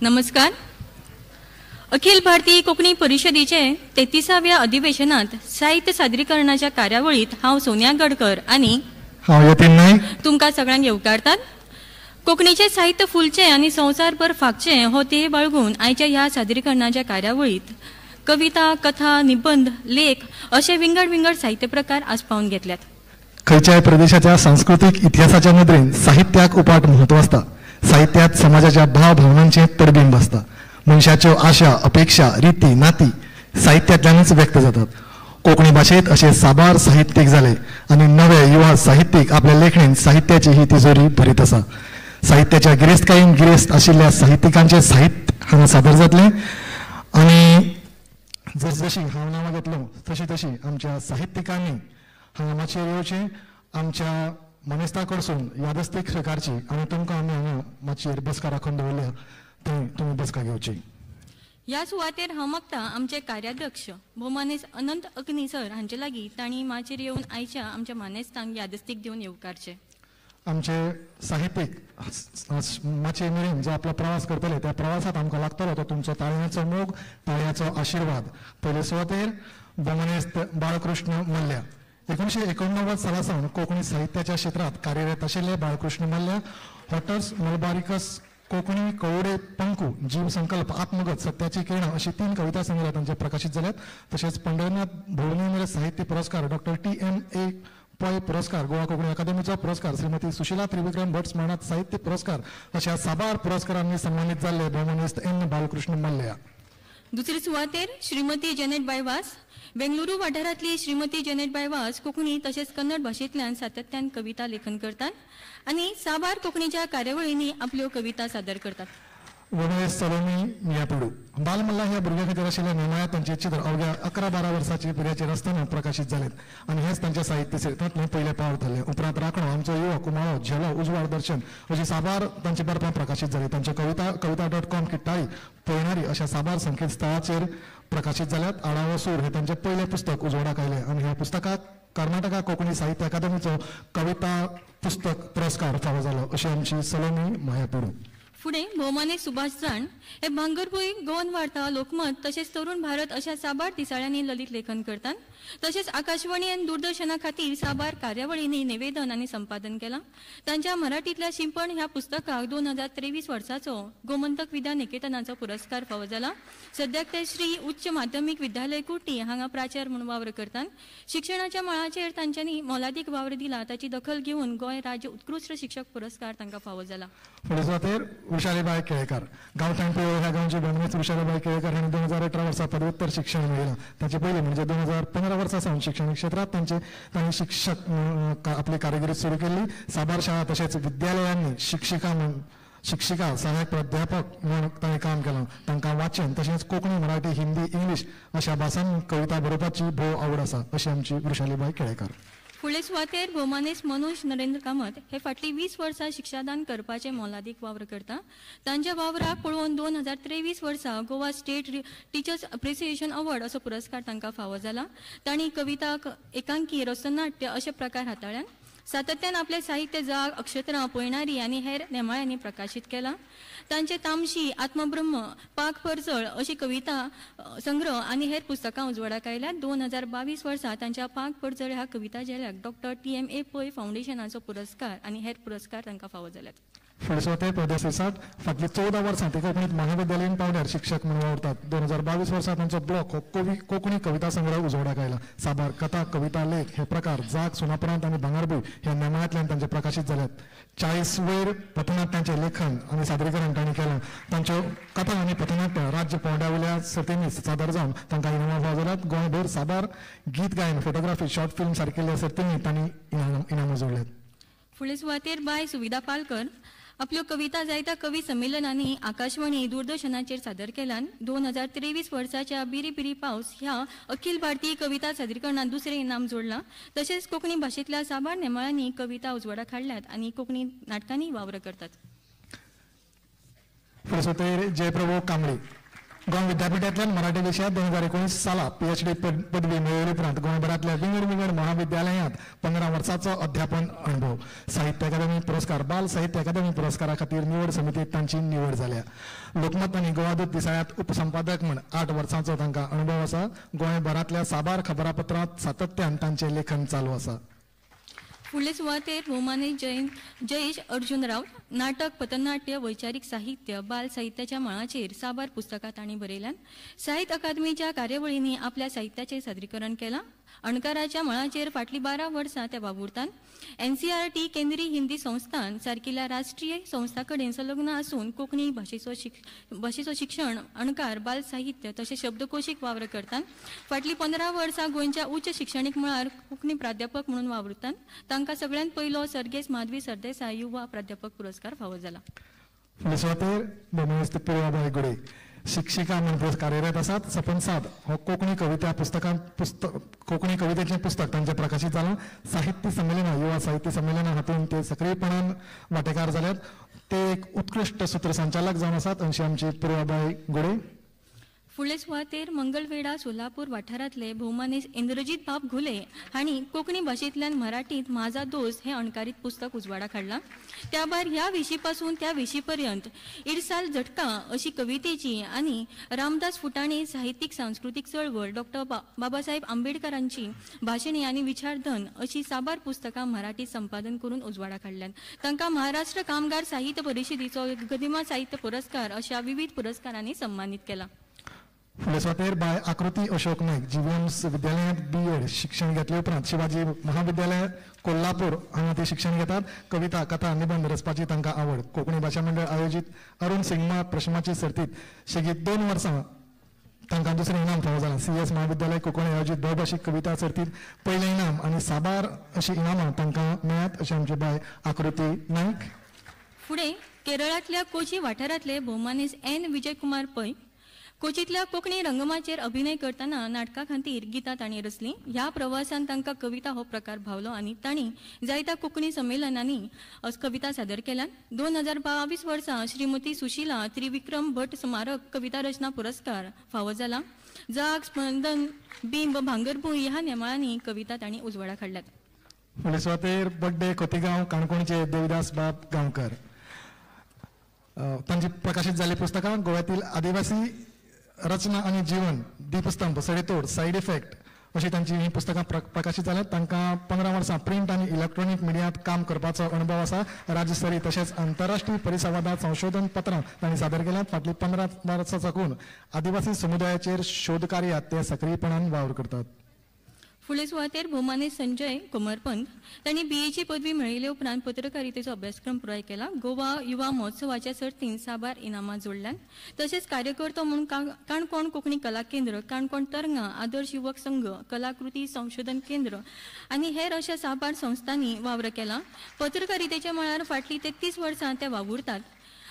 नमस्कार. अखिल भारतीय कोंकणी परिशदेचे 33व्या अधिवेशनात साहित्य सादरीकरणाच्या कार्यावळीत हांव सोनिया गडकर आनी हांव यतीन नायक तुमकां सगळ्यांक येवकारतात. कोंकणीचें साहित्य फुलचें आनी संवसारभर फांकचें हो ध्येय बाळगून आयच्या ह्या सादरीकरणाच्या कार्यावळीत कविता, कथा, निबंध, लेख अशे विंगड विंगड साहित्य प्रकार आस्पावन घेतल्यात. खंयच्याय प्रदेशाच्या सांस्कृतीक इतिहासाच्या नदरेन साहित्याक उपाट म्हत्व आसता. साहित्यात समाजाच्या भाव भावनांचें पडबिंब आसता. मनशाच्यो आशा, अपेक्षा, रिती, नाती साहित्यांतल्यानच व्यक्त जातात. कोंकणी भाशेंत अशे साबार साहित्यीक जाले आनी नवे युवा साहित्यीक आपल्या लेखणेन साहित्याची ही तिजोरी भरीत आसा. साहित्याच्या गिरेस्तकायेन गिरेस्त आशिल्ल्या साहित्यिकांचें साहित्य हांगा सादर जातलें आनी जसजशी हांव नांवां घेतलो तशी तशी आमच्या साहित्यिकांनी हांगा मातशें येवचें, आमच्या मानेस्ता कडसून यादस्तीक स्विकारची आनी तुमकां आमी हांगा मातयेर बसका राखून दवरल्या थंय तुमी बसका घेवची. ह्या सुवातेर हांव मागता आमचे कार्याध्यक्ष भोवमानेस्त अनंत अग्नी सर हांचे लागीं तांणी माचयेर येवन आयच्या आमच्या मानेस्तांक यादस्तीक दिवन येवकारचें. आमचे साहित्यीक माचये मेरेन जो आपलो प्रवास करतले त्या प्रवासात आमकां लागतलो तो तुमचो ताळयांचो मोग, ताळयांचो आशिर्वाद. पयले सुवातेर भोवमानेस्त बाळकृष्ण मल्ल्या. 1989 साला सावन कोंकणी साहित्याच्या क्षेत्रात कार्यरत आशिल्ले बाळकृष्ण मल्ल्या हॉटर्स मलबारिकस, कोंकणी कवडे पंकू, जीव संकल्प, आत्मगत, सत्याची किरणां अशी 3 कविता संग्रह तांचे प्रकाशीत जाल्यात. तशेंच पंढरीनाथ भोवनेर साहित्य पुरस्कार, डॉक्टर TMA Pai पुरस्कार, गोवा कोंकणी अकादमीचो पुरस्कार, श्रीमती सुशिला त्रिविक्रम भट स्मरणात साहित्य पुरस्कार अशा साबार पुरस्कारांनी सन्मानीत जाल्ले भोवमानेस्त एन बालकृष्ण मल्ल्या. दुसरे सुवातेर श्रीमती जेनेट बाय वास. बेंगलुरू वाठारांतली श्रीमती जेनेट बाय वास कोंकणी तशेंच कन्नड भाशेंतल्यान सातत्यान कविता लेखन करतात आनी साबार कोंकणीच्या कार्यावळींनी आपल्यो कविता सादर करतात. वनवेस सलोमी मियापिडू. बालमल्ला ह्या भुरग्यां खातीर आशिल्ल्या नेमाळ्यांत तांचें चित्र अवघ्या 11-12 वर्सांचे पिरायेचेर आसतना प्रकाशीत जालें आनी हेंच तांच्या साहित्य क्षेत्रांतलें पयलें पावल थारलें. उपरांत राखणो, आमचो युवा, कुमाळो, झेलो, उजवाड दर्शन अशी साबार तांची बरपां प्रकाशीत जालीं. तांच्यो कविता कविता.com, किट्टाळी, पयणारी अशा साबार संकेतस्थळाचेर प्रकाशीत जाल्यात. आडावो सूर हें तांचें पयलें पुस्तक उजवाडाक आयलें आनी ह्या पुस्तकाक कर्नाटका कोंकणी साहित्य अकादमीचो कविता पुस्तक पुरस्कार फावो जालो. अशी आमची सलोमी मायापिडू. फुडें भोवमानेस्त सुभाष जाण हे भांगरभूंय, गोवन वार्ता, लोकमत तशेंच तरुण भारत अशा साबार दिसाळ्यांनी ललित लेखन करतात. तशेंच आकाशवाणी आनी दूरदर्शना खातीर साबार कार्यावळींनी निवेदन आनी संपादन केलां. तांच्या मराठींतल्या शिंपण ह्या पुस्तकाक 2023 वर्साचो गोमंतक विद्या निकेतनाचो पुरस्कार फावो जाला. सद्याक ते श्री उच्च माध्यमीक विद्यालय कुर्टी हांगा प्राचार्य म्हूण वावर करतात. शिक्षणाच्या मळाचेर तांच्यांनी मोलादीक वावर दिला ताची दखल घेवन गोंय राज्य उत्कृश्ट शिक्षक पुरस्कार तांकां फावो जाला. वृषालीबाय केळेकार. गांवठाण पिळवळ ह्या गांवची भोवमानेस्त वृषालीबाय केळेकार हांणी 2018 वर्सा पदव्युत्तर शिक्षण मेळयलां. ताचे पयलीं म्हणजे 2015 वर्सा सावन शिक्षणीक क्षेत्रांत तांणी शिक्षक म्हणून आपली कारिगिरी सुरू केल्ली. साबार शाळा तशेंच विद्यालयांनी शिक्षिका, सहाय्यक प्राध्यापक म्हूण तांणी काम केलां. तांकां वाचन तशेंच कोंकणी, मराठी, हिंदी, इंग्लीश अशा भासांनी कविता बरोवपाची भोव आवड आसा. अशी आमची वृषालीबाय केळेकार. फुडले सुवातेर भोवमानेस्त मनोज नरेंद्र कामत हे फाटलीं 20 वर्सां शिक्षादान करपाचें मोलादीक वावर करता. तांच्या वावराक पळोवन 2023 वर्सा Goa state teachers appreciation award असो पुरस्कार तांकां फावो जाला. तांणी कविता, एकांकी, रसनाट्य अशे प्रकार हाताळ्यात. सातत्यान आपलें साहित्य जाग, अक्षत्रां, पयणारी आनी हेर नेमाळ्यांनी प्रकाशीत केलां. तांचे तामशी, आत्मब्रह्म, पाक परजळ अशी कविता संग्रह आनी हेर पुस्तकां उजवाडाक आयल्यात. 2022 वर्सा तांच्या पाक परजळ ह्या कविता झेल्याक डॉक्टर TMA Pai फावंडेशनाचो पुरस्कार आनी हेर पुरस्कार तांकां फावो जाल्यात. फुडें सुवातेर प्रदेश रिसाट. फाटलीं 14 वर्सां ते कोंकणीत महाविद्यालयीन पावंड्यार शिक्षक म्हणून वावुरतात. 2022 वर्सा तांचो ब्लॉक हो कोंकणी कविता संग्रह उजवाडाक आयला. साबार कथा, कविता, लेख हे प्रकार जाग, सुनापरांत आनी भांगरभूंय ह्या नेमाळ्यांतल्यान तांचे प्रकाशीत जाल्यात. 40 वयर पथनाट्यांचें लेखन आनी सादरीकरण तांणी केलां. तांच्यो कथा आनी पथनाट्य राज्य पावंड्या वयल्या सर्तींनी सादर जावन तांकां इनामां फावो जाल्यात. गोंयभर साबार गीत गायन, फोटोग्राफी, शॉर्ट फिल्म सारकिल्ल्या सर्तींनी तांणी इनामां जोडल्यात. फुडले सुवातेर बाय सुविधा पालकर. आपल्यो कविता जायत्या कवी संमेलनांनी आकाशवाणी, दूरदर्शनाचेर सादर केल्यान. 2023 वर्साच्या बिरी बिरी पावस ह्या अखिल भारतीय कविता सादरीकरणांत दुसरें इनाम जोडलां. तशेंच कोंकणी भाशेंतल्या साबार नेमाळ्यांनी कविता उजवाडाक हाडल्यात आनी कोंकणी नाटकांनी वावर करतात. फुडें सुवातेर जयप्रभू कांबळी. गोंय विद्यापीठांतल्यान मराठी विशयांत 2019 साला PhD पदवी मेळयले उपरांत गोंयभरांतल्या विंगड विंगड महाविद्यालयांत 15 वर्सांचो अध्यापन अणभव. साहित्य अकादमी पुरस्कार, बाल साहित्य अकादमी पुरस्कारा खातीर निवड समितीत तांची निवड जाल्या. लोकमत आनी गोवादूत दिसाळ्यांत उपसंपादक म्हूण 8 वर्सांचो तांकां अणभव आसा. गोंयभरांतल्या साबार खबरापत्रांत सातत्यान तांचें लेखन चालू आसा. फुडले सुवातेर भोवमाने जयेश अर्जुन राव नाटक, पथनाट्य, वैचारीक साहित्य, बाल साहित्याच्या मळाचेर साबार पुस्तकां तांणी बरयल्यात. साहित्य अकादमीच्या कार्यावळींनी आपल्या साहित्याचें सादरीकरण केलां. अणकाराच्या मळाचेर फाटलीं 12 वर्सां ते वावुरतात. NCERT केंद्रीय हिंदी संस्थान सारकिल्ल्या राष्ट्रीय संस्थां कडेन संलग्न आसून कोंकणी भाशेचो शिक्षण, अणकार, बाल साहित्य तशें शब्दकोशीक वावर करतात. फाटलीं 15 वर्सां गोंयच्या उच्च शिक्षणीक मळार कोंकणी प्राध्यापक म्हणून वावुरतात. तांकां सगळ्यांत पयलो सर्गेस्त माधवी सरदेसाय युवा प्राध्यापक पुरस्कार फावो जाला. फुडले भोवमानेस्त पुर्वाबाय गुडे शिक्षिका म्हूण कार्यरत आसात. सपनसाद हो कोंकणी कविता कोंकणी कवितेचें पुस्तक तांचें प्रकाशीत जालां. साहित्य संमेलनां, युवा साहित्य संमेलनां हातूंत ते सक्रीयपणान वांटेकार जाल्यात. ते एक उत्कृश्ट सूत्रसंचालक जावन आसात अशी आमची पुर्वाबाय गुडे. फुडले सुवातेर मंगळवेढा सोलापूर वाठारांतले भोवमानेस्त इंद्रजीत बाब घुले हांणी कोंकणी भाशेंतल्यान मराठींत माझा दोस्त हें अणकारीत पुस्तक उजवाडाक हाडलां. त्या भायर ह्या विशी पासून त्या विशी पर्यंत इरसाल झटका अशी कवितेची आनी रामदास फुटाणे साहित्यीक सांस्कृतीक चळवळ, डॉक्टर बाबासाहेब आंबेडकरांची भाशणे आनी विचारधन अशी साबार पुस्तकां मराठीत संपादन करून उजवाडाक हाडल्यात. तांकां महाराष्ट्र कामगार साहित्य परिशदेचो गदिमा साहित्य पुरस्कार अशा विविध पुरस्कारांनी सन्मानीत केला. फुडले सुवातेर बाय आकृती अशोक नायक GVMS विद्यालयांत BEd शिक्षण घेतले उपरांत शिवाजी महाविद्यालय कोल्हापूर हांगा ते शिक्षण घेतात. कविता, कथा, निबंद रचपाची तांकां आवड. कोंकणी भाशा मंडळ आयोजीत अरुण सिंगमा प्रश्नाचे सर्तीत शेगीत 2 वर्सां तांकां दुसरें इनाम फावो जालां. CS महाविद्यालय कोंकणी आयोजीत भोवभाशीक कविता सर्तीत पयलें इनाम आनी साबार अशीं इनामां तांकां मेळ्ळ्यात अशें आमची बाय आकृती नायक. फुडें केरळांतल्या कोची वाठारांतले भोवमानेस्त N Vijaykumar Pai कोचींतल्या कोंकणी रंगमाचयेर अभिनय करतना नाटका खातीर गितां तांणी रचलीं. ह्या प्रवासान तांकां कविता हो प्रकार भावलो आनी तांणी जायत्या कोंकणी संमेलनांनी कविता सादर केल्यात. 2022 वर्सा श्रीमती सुशीला त्रिविक्रम भट स्मारक कविता रचना पुरस्कार फावो जाला. जाग, स्पंदन, बिंब, भांगरभूंय ह्या नेमाळ्यांनी कविता तांणी उजवाडाक हाडल्यात. फुडले सुवातेर बड्डे खोतीगांव काणकोणचे देवदास बाब गांवकर तांची प्रकाशीत जाल्ली पुस्तकां गोव्यातील आदिवासी रचना आनी जीवन, दीपस्तंभ, सडेतोड, सायड इफेक्ट अशी तांची ही पुस्तकां प्रकाशीत जाल्यात. तांकां 15 वर्सां प्रिंट आनी इलेक्ट्रॉनीक मिडियांत काम करपाचो अणभव आसा. राज्यस्तरीय तशेंच आंतरराष्ट्रीय परिसंवादांत संशोधन पत्रां तांणी सादर केल्यात. फाटलीं 15 वर्सां साकून आदिवासी समुदायाचेर शोधकार्यांत ते सक्रीयपणान वावर करतात. फुडले सुवातेर भोवमाने संजय कोमरपंत तांणी BAची पदवी मेळयले उपरांत पत्रकारितेचो अभ्यासक्रम पुराय केला. गोवा युवा महोत्सवाच्या सर्तींत साबार इनामां जोडल्यात. तशेंच कार्यकर्तो म्हूण काणकोण कोंकणी कला केंद्र, काणकोण तरंगां, आदर्श युवक संघ, कलाकृती संशोधन केंद्र आनी हेर अशा साबार संस्थांनी वावर केला. पत्रकारितेच्या मळार फाटलीं 33 वर्सां ते वावुरतात.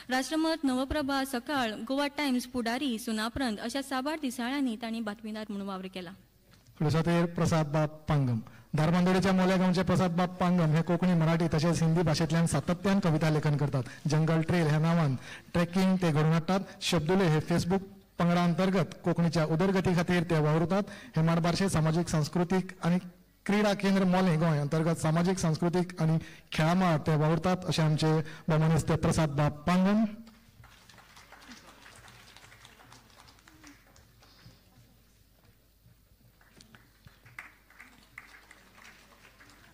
राष्ट्रमत, नवप्रभा, सकाळ, गोवा टायम्स, पुढारी, सुनापरांत अशा साबार दिसाळ्यांनी तांणी बातमीदार म्हणून वावर केला. फुडले प्रसाद बाब पांगम धारबांदोडेच्या मोल्या गांवचे प्रसाद बाब पांगम हे कोंकणी, मराठी तशेंच हिंदी भाशेंतल्यान सातत्यान कविता लेखन करतात. जंगल ट्रेल ह्या नांवान ट्रेकिंग ते घडोवन हाडटात. शब्दुले हे फेसबूक पंगडा अंतर्गत कोंकणीच्या उदरगती खातीर ते वावुरतात. हेमाड बारशे सामाजीक सांस्कृतीक आनी क्रीडा केंद्र मोलें गोंय अंतर्गत सामाजीक सांस्कृतीक आनी खेळां मळार ते वावुरतात अशें आमचे भोवमानेस्त प्रसाद बाब पांगम.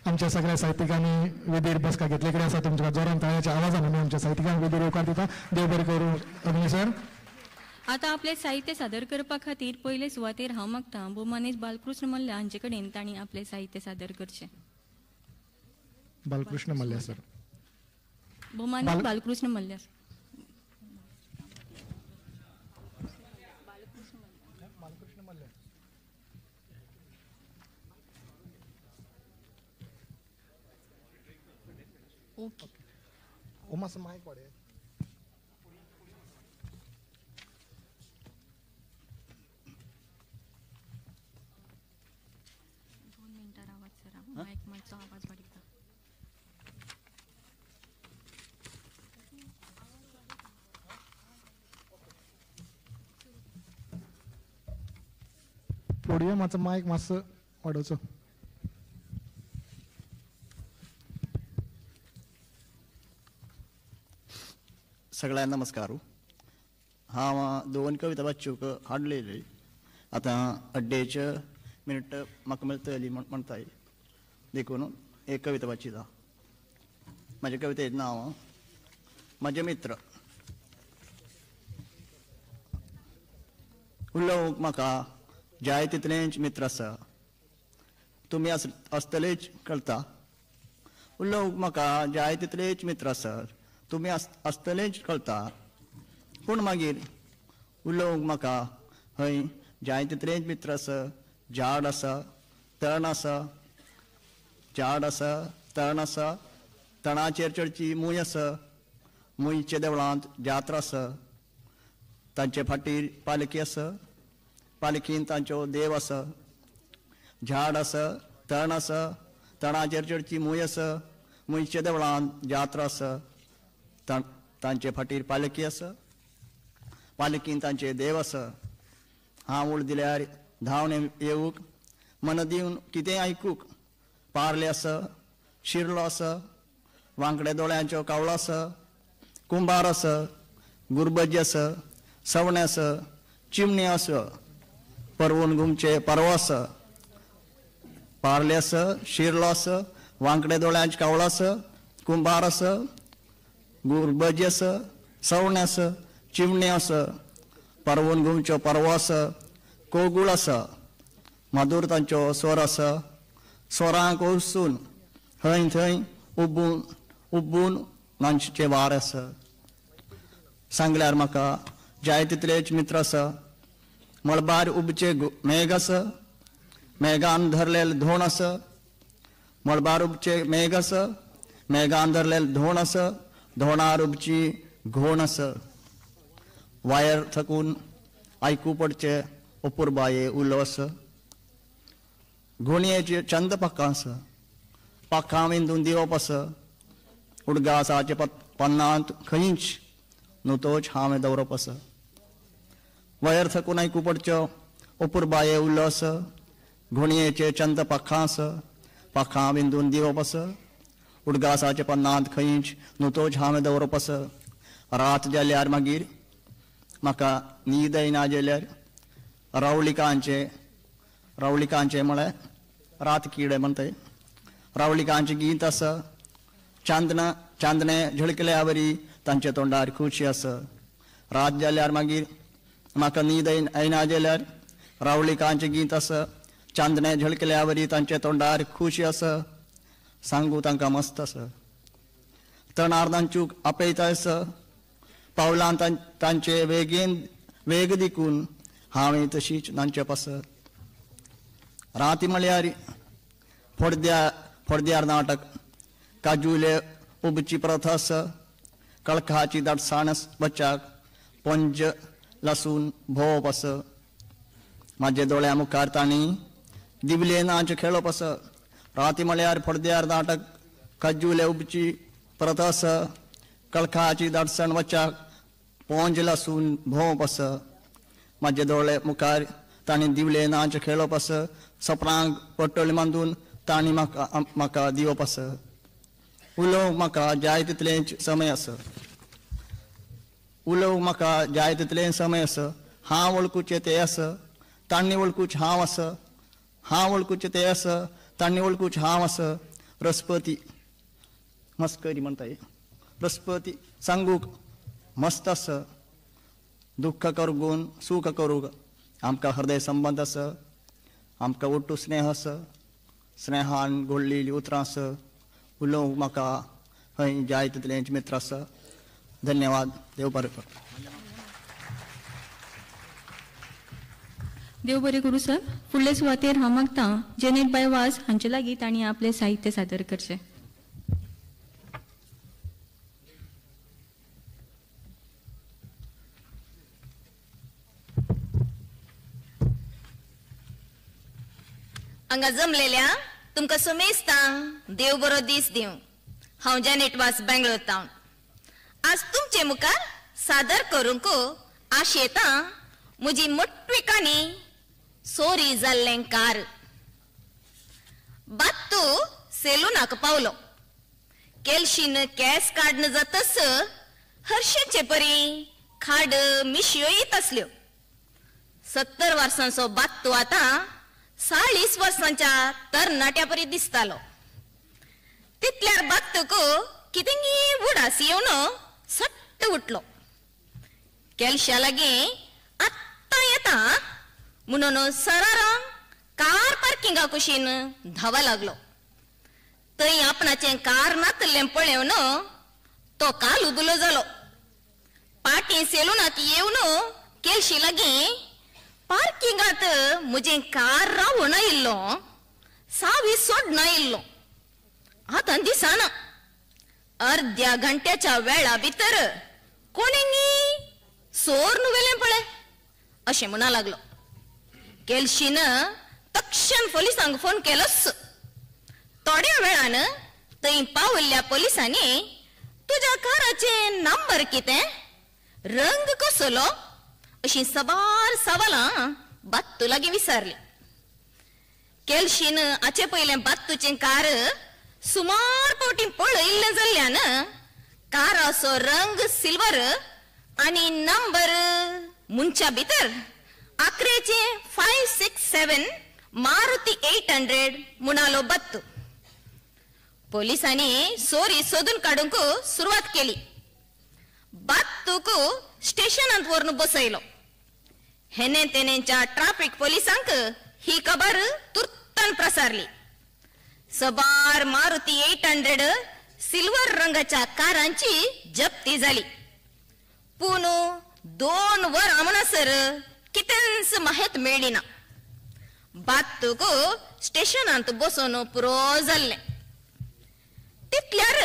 आमच्या सगळ्या साहित्यिकांनी वेदीर बसका घेतले कडेन आसा. तुमच्या जोरान ताळ्याच्या आवाजान आमी आमच्या साहित्यिकांक वेदीर येवकार दिता. देव बरें करूं अग्नी सर. आतां आपलें साहित्य सादर करपा खातीर पयले सुवातेर हांव मागतां भोवमानेस्त बालकृष्ण मल्ल्या हांचे कडेन तांणी आपलें साहित्य सादर करचें. बालकृष्ण मल्ल्या सर. भोवमानेस्त बालकृष्ण मल्ल्या. बालकृष्ण मल्ल्या. ओके. ओ मातसो मायक वाडय. दोन मिनटां रावात सर, मायक मातसो आवाज वाडयता. पोडियमाचो मायक मातसो वाडोवचो. सगळ्यांना नमस्कार. हांव दोन कविता वाचूंक हाडलेली, आतां अड्डेच मिनट म्हाका मेळटली म्हणटाय, देखून एक कविता वाचिता. म्हाज्या कवितेचें नांव म्हजे मित्र. उलोवंक म्हाका जाय तितलेंच मित्र आसा, तुमी आसतलेच कळटा. उलोवंक म्हाका जाय तितलेच मित्र आसा, तुमी आसतलेच कळटा. पूण मागीर उलोवंक म्हाका हय जाय तितलेच मित्र आसा. झाड आसा, तण आसा, झाड आसा, तण आसा, तणाचेर चडची मूय आसा, मुयच्या देवळांत जात्रा आसा, तांचे फाटीर पालखी आसा, पालखीन तांचो देव आसा. झाड आसा, तण आसा, तणाचेर चडची मूय आसा, मुयच्या देवळांत जात्रा आसा, तांचे फाटीर पालखी आसा, पालखीन तांचे देव आसा. हांव उळ दिल्यार धांवन येवूंक, मन दिवन कितें आयकूंक. पारले आसा, शिरलो आसा, वांकड्या दोळ्यांचो कावळो आसा, कुंबार आसा, गुरबजी आसा, सवणें आसा, चिमणी आसा, परवून घुमचे परवो आसा. पारले आसा, शिरलो आसा, वांकड्या दोळ्यांचो कावळो आसा, कुंबार आसा, गुरबजी आसा, सवणें आसा, चिमणी आसा, परवून घुमचो परवो आसा, कोगूळ आसा, माधूर तांचो स्वर आसा. स्वरांक वचून हय थंय उबून उबून नांचें वार आसा. सांगल्यार म्हाका जाय तितलेच मित्र आसा. मळबार उबचे मेघ आसा, मेघान धरलेले धोण आसा, मळबार उबचे मेघ आसा, मेघान धरलेले धोण आसा, धोणार उबची घोण आसा. वायर थकून आयकू पडचे अपुरबाये उलो आसा. घोणयेचे चंद पाखां आसा, पाखां विंदून दिवप आसा. उडगासाचे पन्नांत खंयच न्हू तोच हांवें दवरप आसा. वयर थकून आयकू पडच्यो अपुरबाये उलो आसा. घोणयेचे चंद पाखां आसा, पाखां विंदून दिवप आसा. उडगासाचे पन्नांत खंयच न्हू तोच हांवें दवरप आसा. रात जाल्यार मागीर म्हाका न्हीद येना जाल्यार रावळिकांचे, रावळिकांचे म्हळ्यार रात किडे म्हणटाय, रावळिकांचें गीत आसा. चांदना चांदणे झळकल्या वरी तांच्या तोंडार खुशी आसा. रात जाल्यार मागीर म्हाका न्हीद येना जाल्यार रावळिकांचें गीत आसा. चांदणे झळकल्या वरी तांच्या तोंडार खुशी आसा. सांगू तांकां मस्त आसा. तणार तांचूक आपयता आसा. पावलां तांचे वेगेन वेग दिकून हांवें तशीच नांचे पासत. राती म्हळ्यार फोडद्या फोडद्यार नाटक, काजुले उबची प्रथा आसा, कळखाची दाटसाण बच्याक पंज लसून भोंवप आसा. म्हाजे दोळ्या मुखार तांणी दिवले नाच खेळप आसा. राती म्हळ्यार फोडद्यार नाटक, काजुले उबची प्रथा आसा, कळखाची दाटसाण वच्याक पोंज लसून भोंवप आसा. म्हाजे दोळे मुखार तांणी दिवले नाच खेळप आसा. सपनांक पट्टोळी बांदून तांणी म्हाका म्हाका दिवप आसा. उलोवंक म्हाका जाय तितलेंच समय आसा. उलोवंक म्हाका जाय तितलें समय आसा. हांव वळखुचें तें आसा, तांणी वळखुचें हांव आसा. हांव वळखुचें तें आसा, तांणी वळखुचें हांव आसा. रसपती मस्करी म्हणटाय, रसपती सांगूंक मस्त आसा. दुख्ख करून सूख करूंक आमकां हृदय संबंद आसा. आमकां ओट्टू स्नेह आसा. स्नेहान घोळलेलीं उतरां आसा. उलोवंक म्हाका हय जाय तितलेंच मित्र आसा. धन्यवाद. देव बरें करूं. देव बरें करूं सर. फुडले सुवातेर हांव मागतां जेनेट बाय वाज हांचे लागीं तांणी आपलें साहित्य सादर करचें. हांगा जमलेल्या तुमकां सुमेस्तांक देव बरो दीस दिवं. हांव जेनेट वास बेंगलोर तावन आज तुमचे मुखार सादर करूंक आशेतां म्हजी मोटवी काणी चोरी जाल्लें कार. बात्तू सेलुनाक पावलो. केलशीन केस काडन जातस हरशींचे परी खाड मिशयो येत आसल्यो. 70 वर्सांचो बात्तू आतां 40 वर्सांच्या तरणाट्या परी दिसतालो. तितल्यार बात्तूक कितेंगी उडास येवन सट्ट उठलो. केलशा लागीं आत्तां येता म्हणून सरारां कार पार्किंगा कुशीन धांवा लागलो. थंय आपणाचें कार नातल्लें पळेवन तो कालुबुलो जालो. पाटी सेलुनाक येवन केलशी लागीं पार्किंगांत म्हजें कार रावून आयिल्लो, सावी सोडना आयिल्लो, आतां दिसना. अर्द्या घंट्याच्या वेळा भितर कोणेंगी सोर व्हेलें पळय अशें म्हणा लागलो. केलशीन तक्षण पोलिसांक फोन केलोच. थोड्या वेळान थंय पाविल्ल्या पोलिसांनी तुज्या काराचें नंबर कितें, रंग कसलो अशी सबार सवालां बात्तू लागीं विचारली. केलशीन हाचे पयलें बात्तूचें कार सुमार फावटी पळयिल्लें जाल्ल्यान काराचो रंग सिल्वर आनी नंबर मुंच्या भितर आकरेचे 567 मारुती 800 म्हणालो बात्तू. पोलिसांनी चोरी सोदून काडूंक सुरवात केली. बात्तूक स्टेशनांत व्हरून बसयलो. हेने तेनेच्या ट्राफिक पोलिसांक ही खबर तुर्तान प्रसारली. सबार मारुती 800 सिल्वर रंगाच्या कारांची जप्ती जाली. पूण 2 वरां म्हणसर कितेंच माहिती मेळ्ळी ना. बात्तूक स्टेशनांत बसून पुरो जाल्लें. तितल्यार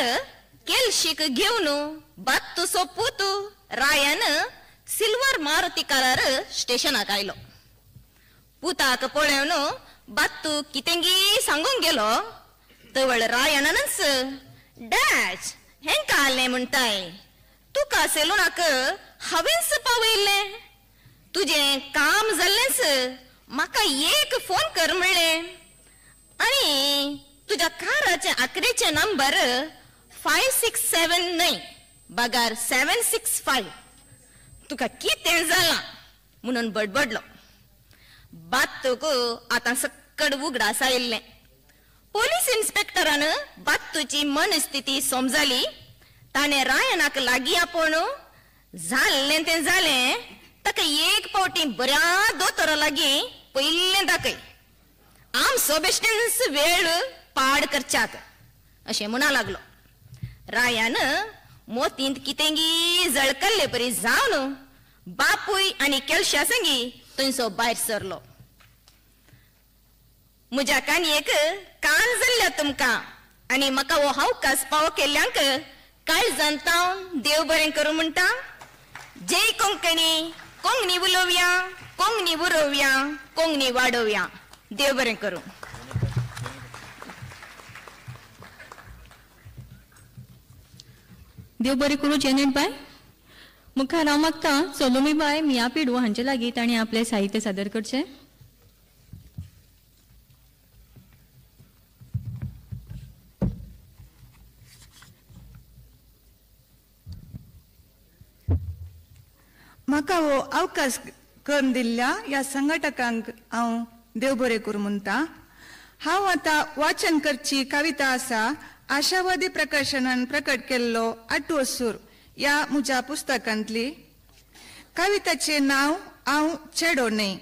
केलशीक घेवन बात्तूचो पूत रायान सिल्वर मारुती कारार स्टेशनाक आयलो. पुताक पळोवन बात्तू कितेंगी सांगूंक गेलो. तवळ रायानच डॅच हेंका आलें म्हणटाय, तुका सेलुनाक हांवेंच पावयल्लें, तुजें काम जाल्लेंच, म्हाका एक फोन कर म्हणलें आनी तुज्या काराचे आकरेचे नंबर 567 न्हय बगार 765, तुका कितें जालां म्हणून बडबडलो. बात्तूक आतां सक्कड उगडास आयिल्लें. पोलीस इन्स्पेक्टरान बात्तूची मनस्थिती समजाली. ताणें रायनाक लागीं आपोवन जाल्लें तें जालें, ताका एक फावटी बऱ्या दोतोरा लागीं पयलें दाखय, आमचो बेश्टेंच वेळ पाड करच्याक अशें म्हणा लागलो. रायान मोतींत कितेंगी जळकल्ले परी जावन बापूय आनी केलशा संगी थंयसो भायर सरलो. म्हज्या कानयेक कान जाल्ल्या तुमकां आनी म्हाका हो अवकाश पावो केल्ल्यांक काळजान तावन देव बरें करूं म्हणटा. जय कोंकणी. कोंकणी उलोवया, कोंकणी बरोवया, कोंकणी वाडोवया. देव बरें करूं. देव बरें करूं जेनेट बाय. मुखार हांव मागता सलोमी बाय मिया पेडू हांचे लागीं तांणी आपलें साहित्य सादर करचें. म्हाका हो अवकाश करून दिल्ल्या ह्या संघटकांक हांव देव बरें करूं म्हणटा. हांव आतां वाचन करची कविता आसा आशावादी प्रकाशनान प्रकट केल्लो आटवो सूर ह्या म्हज्या पुस्तकांतली. कविताचें नांव हांव चेडो न्हय.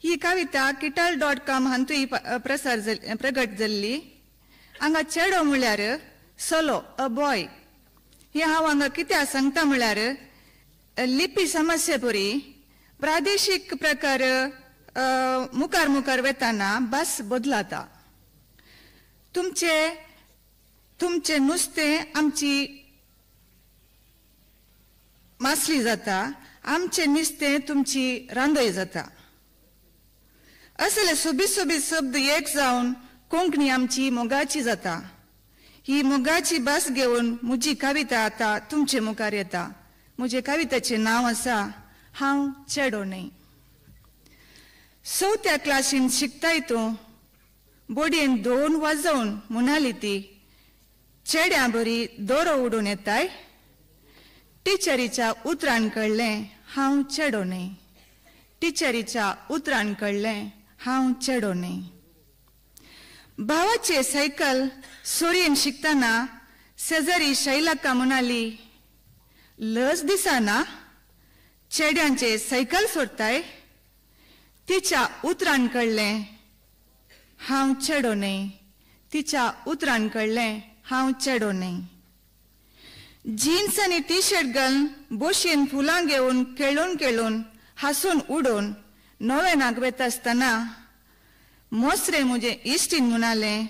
ही कविता किटाल.com हातूंय प्रसार प्रगट जाल्ली. हांगा चेडो म्हळ्यार सोलो, अ बॉय. हें हांव हांगा कित्याक सांगता म्हळ्यार लिपी समस्या परी प्रादेशीक प्रकार मुखार मुखार वेताना भास बदलाता. तुमचे तुमचें नुस्तें आमची मासली जाता, आमचें नुस्तें तुमची रांदय जाता. असले सोबीत सोबीत शब्द एक जावन कोंकणी आमची मोगाची जाता. ही मोगाची भास घेवन म्हजी कविता आतां तुमचे मुखार येता. म्हजे कवितेचें नांव आसा हांव चेडो न्हय. चवथ्या क्लासीन शिकताय तूं. बोडयेन 2 वाजोवन म्हणाली ती. चेड्यां बरी दोरो उडून येताय. टिचरीच्या उतरान कळ्ळें हांव चेडो न्हय. टिचरीच्या उतरान कळ्ळें हांव चेडो न्हय. भावाचे सायकल सोरयेन शिकतना शेजारी शैलक्का म्हणाली, लज दिसना चेड्यांचे सायकल सोडताय. तिच्या उतरान कळ्ळें हांव चेडो न्हय. तिच्या उतरान कळ्ळें हांव चेडो न्हय. जीन्स आनी टी शर्ट घालून बोशेन फुलां घेवन खेळून खेळून हांसून उडोवन नव्यानाक वेता आसतना मोसरे म्हजें इश्टीन म्हणालें,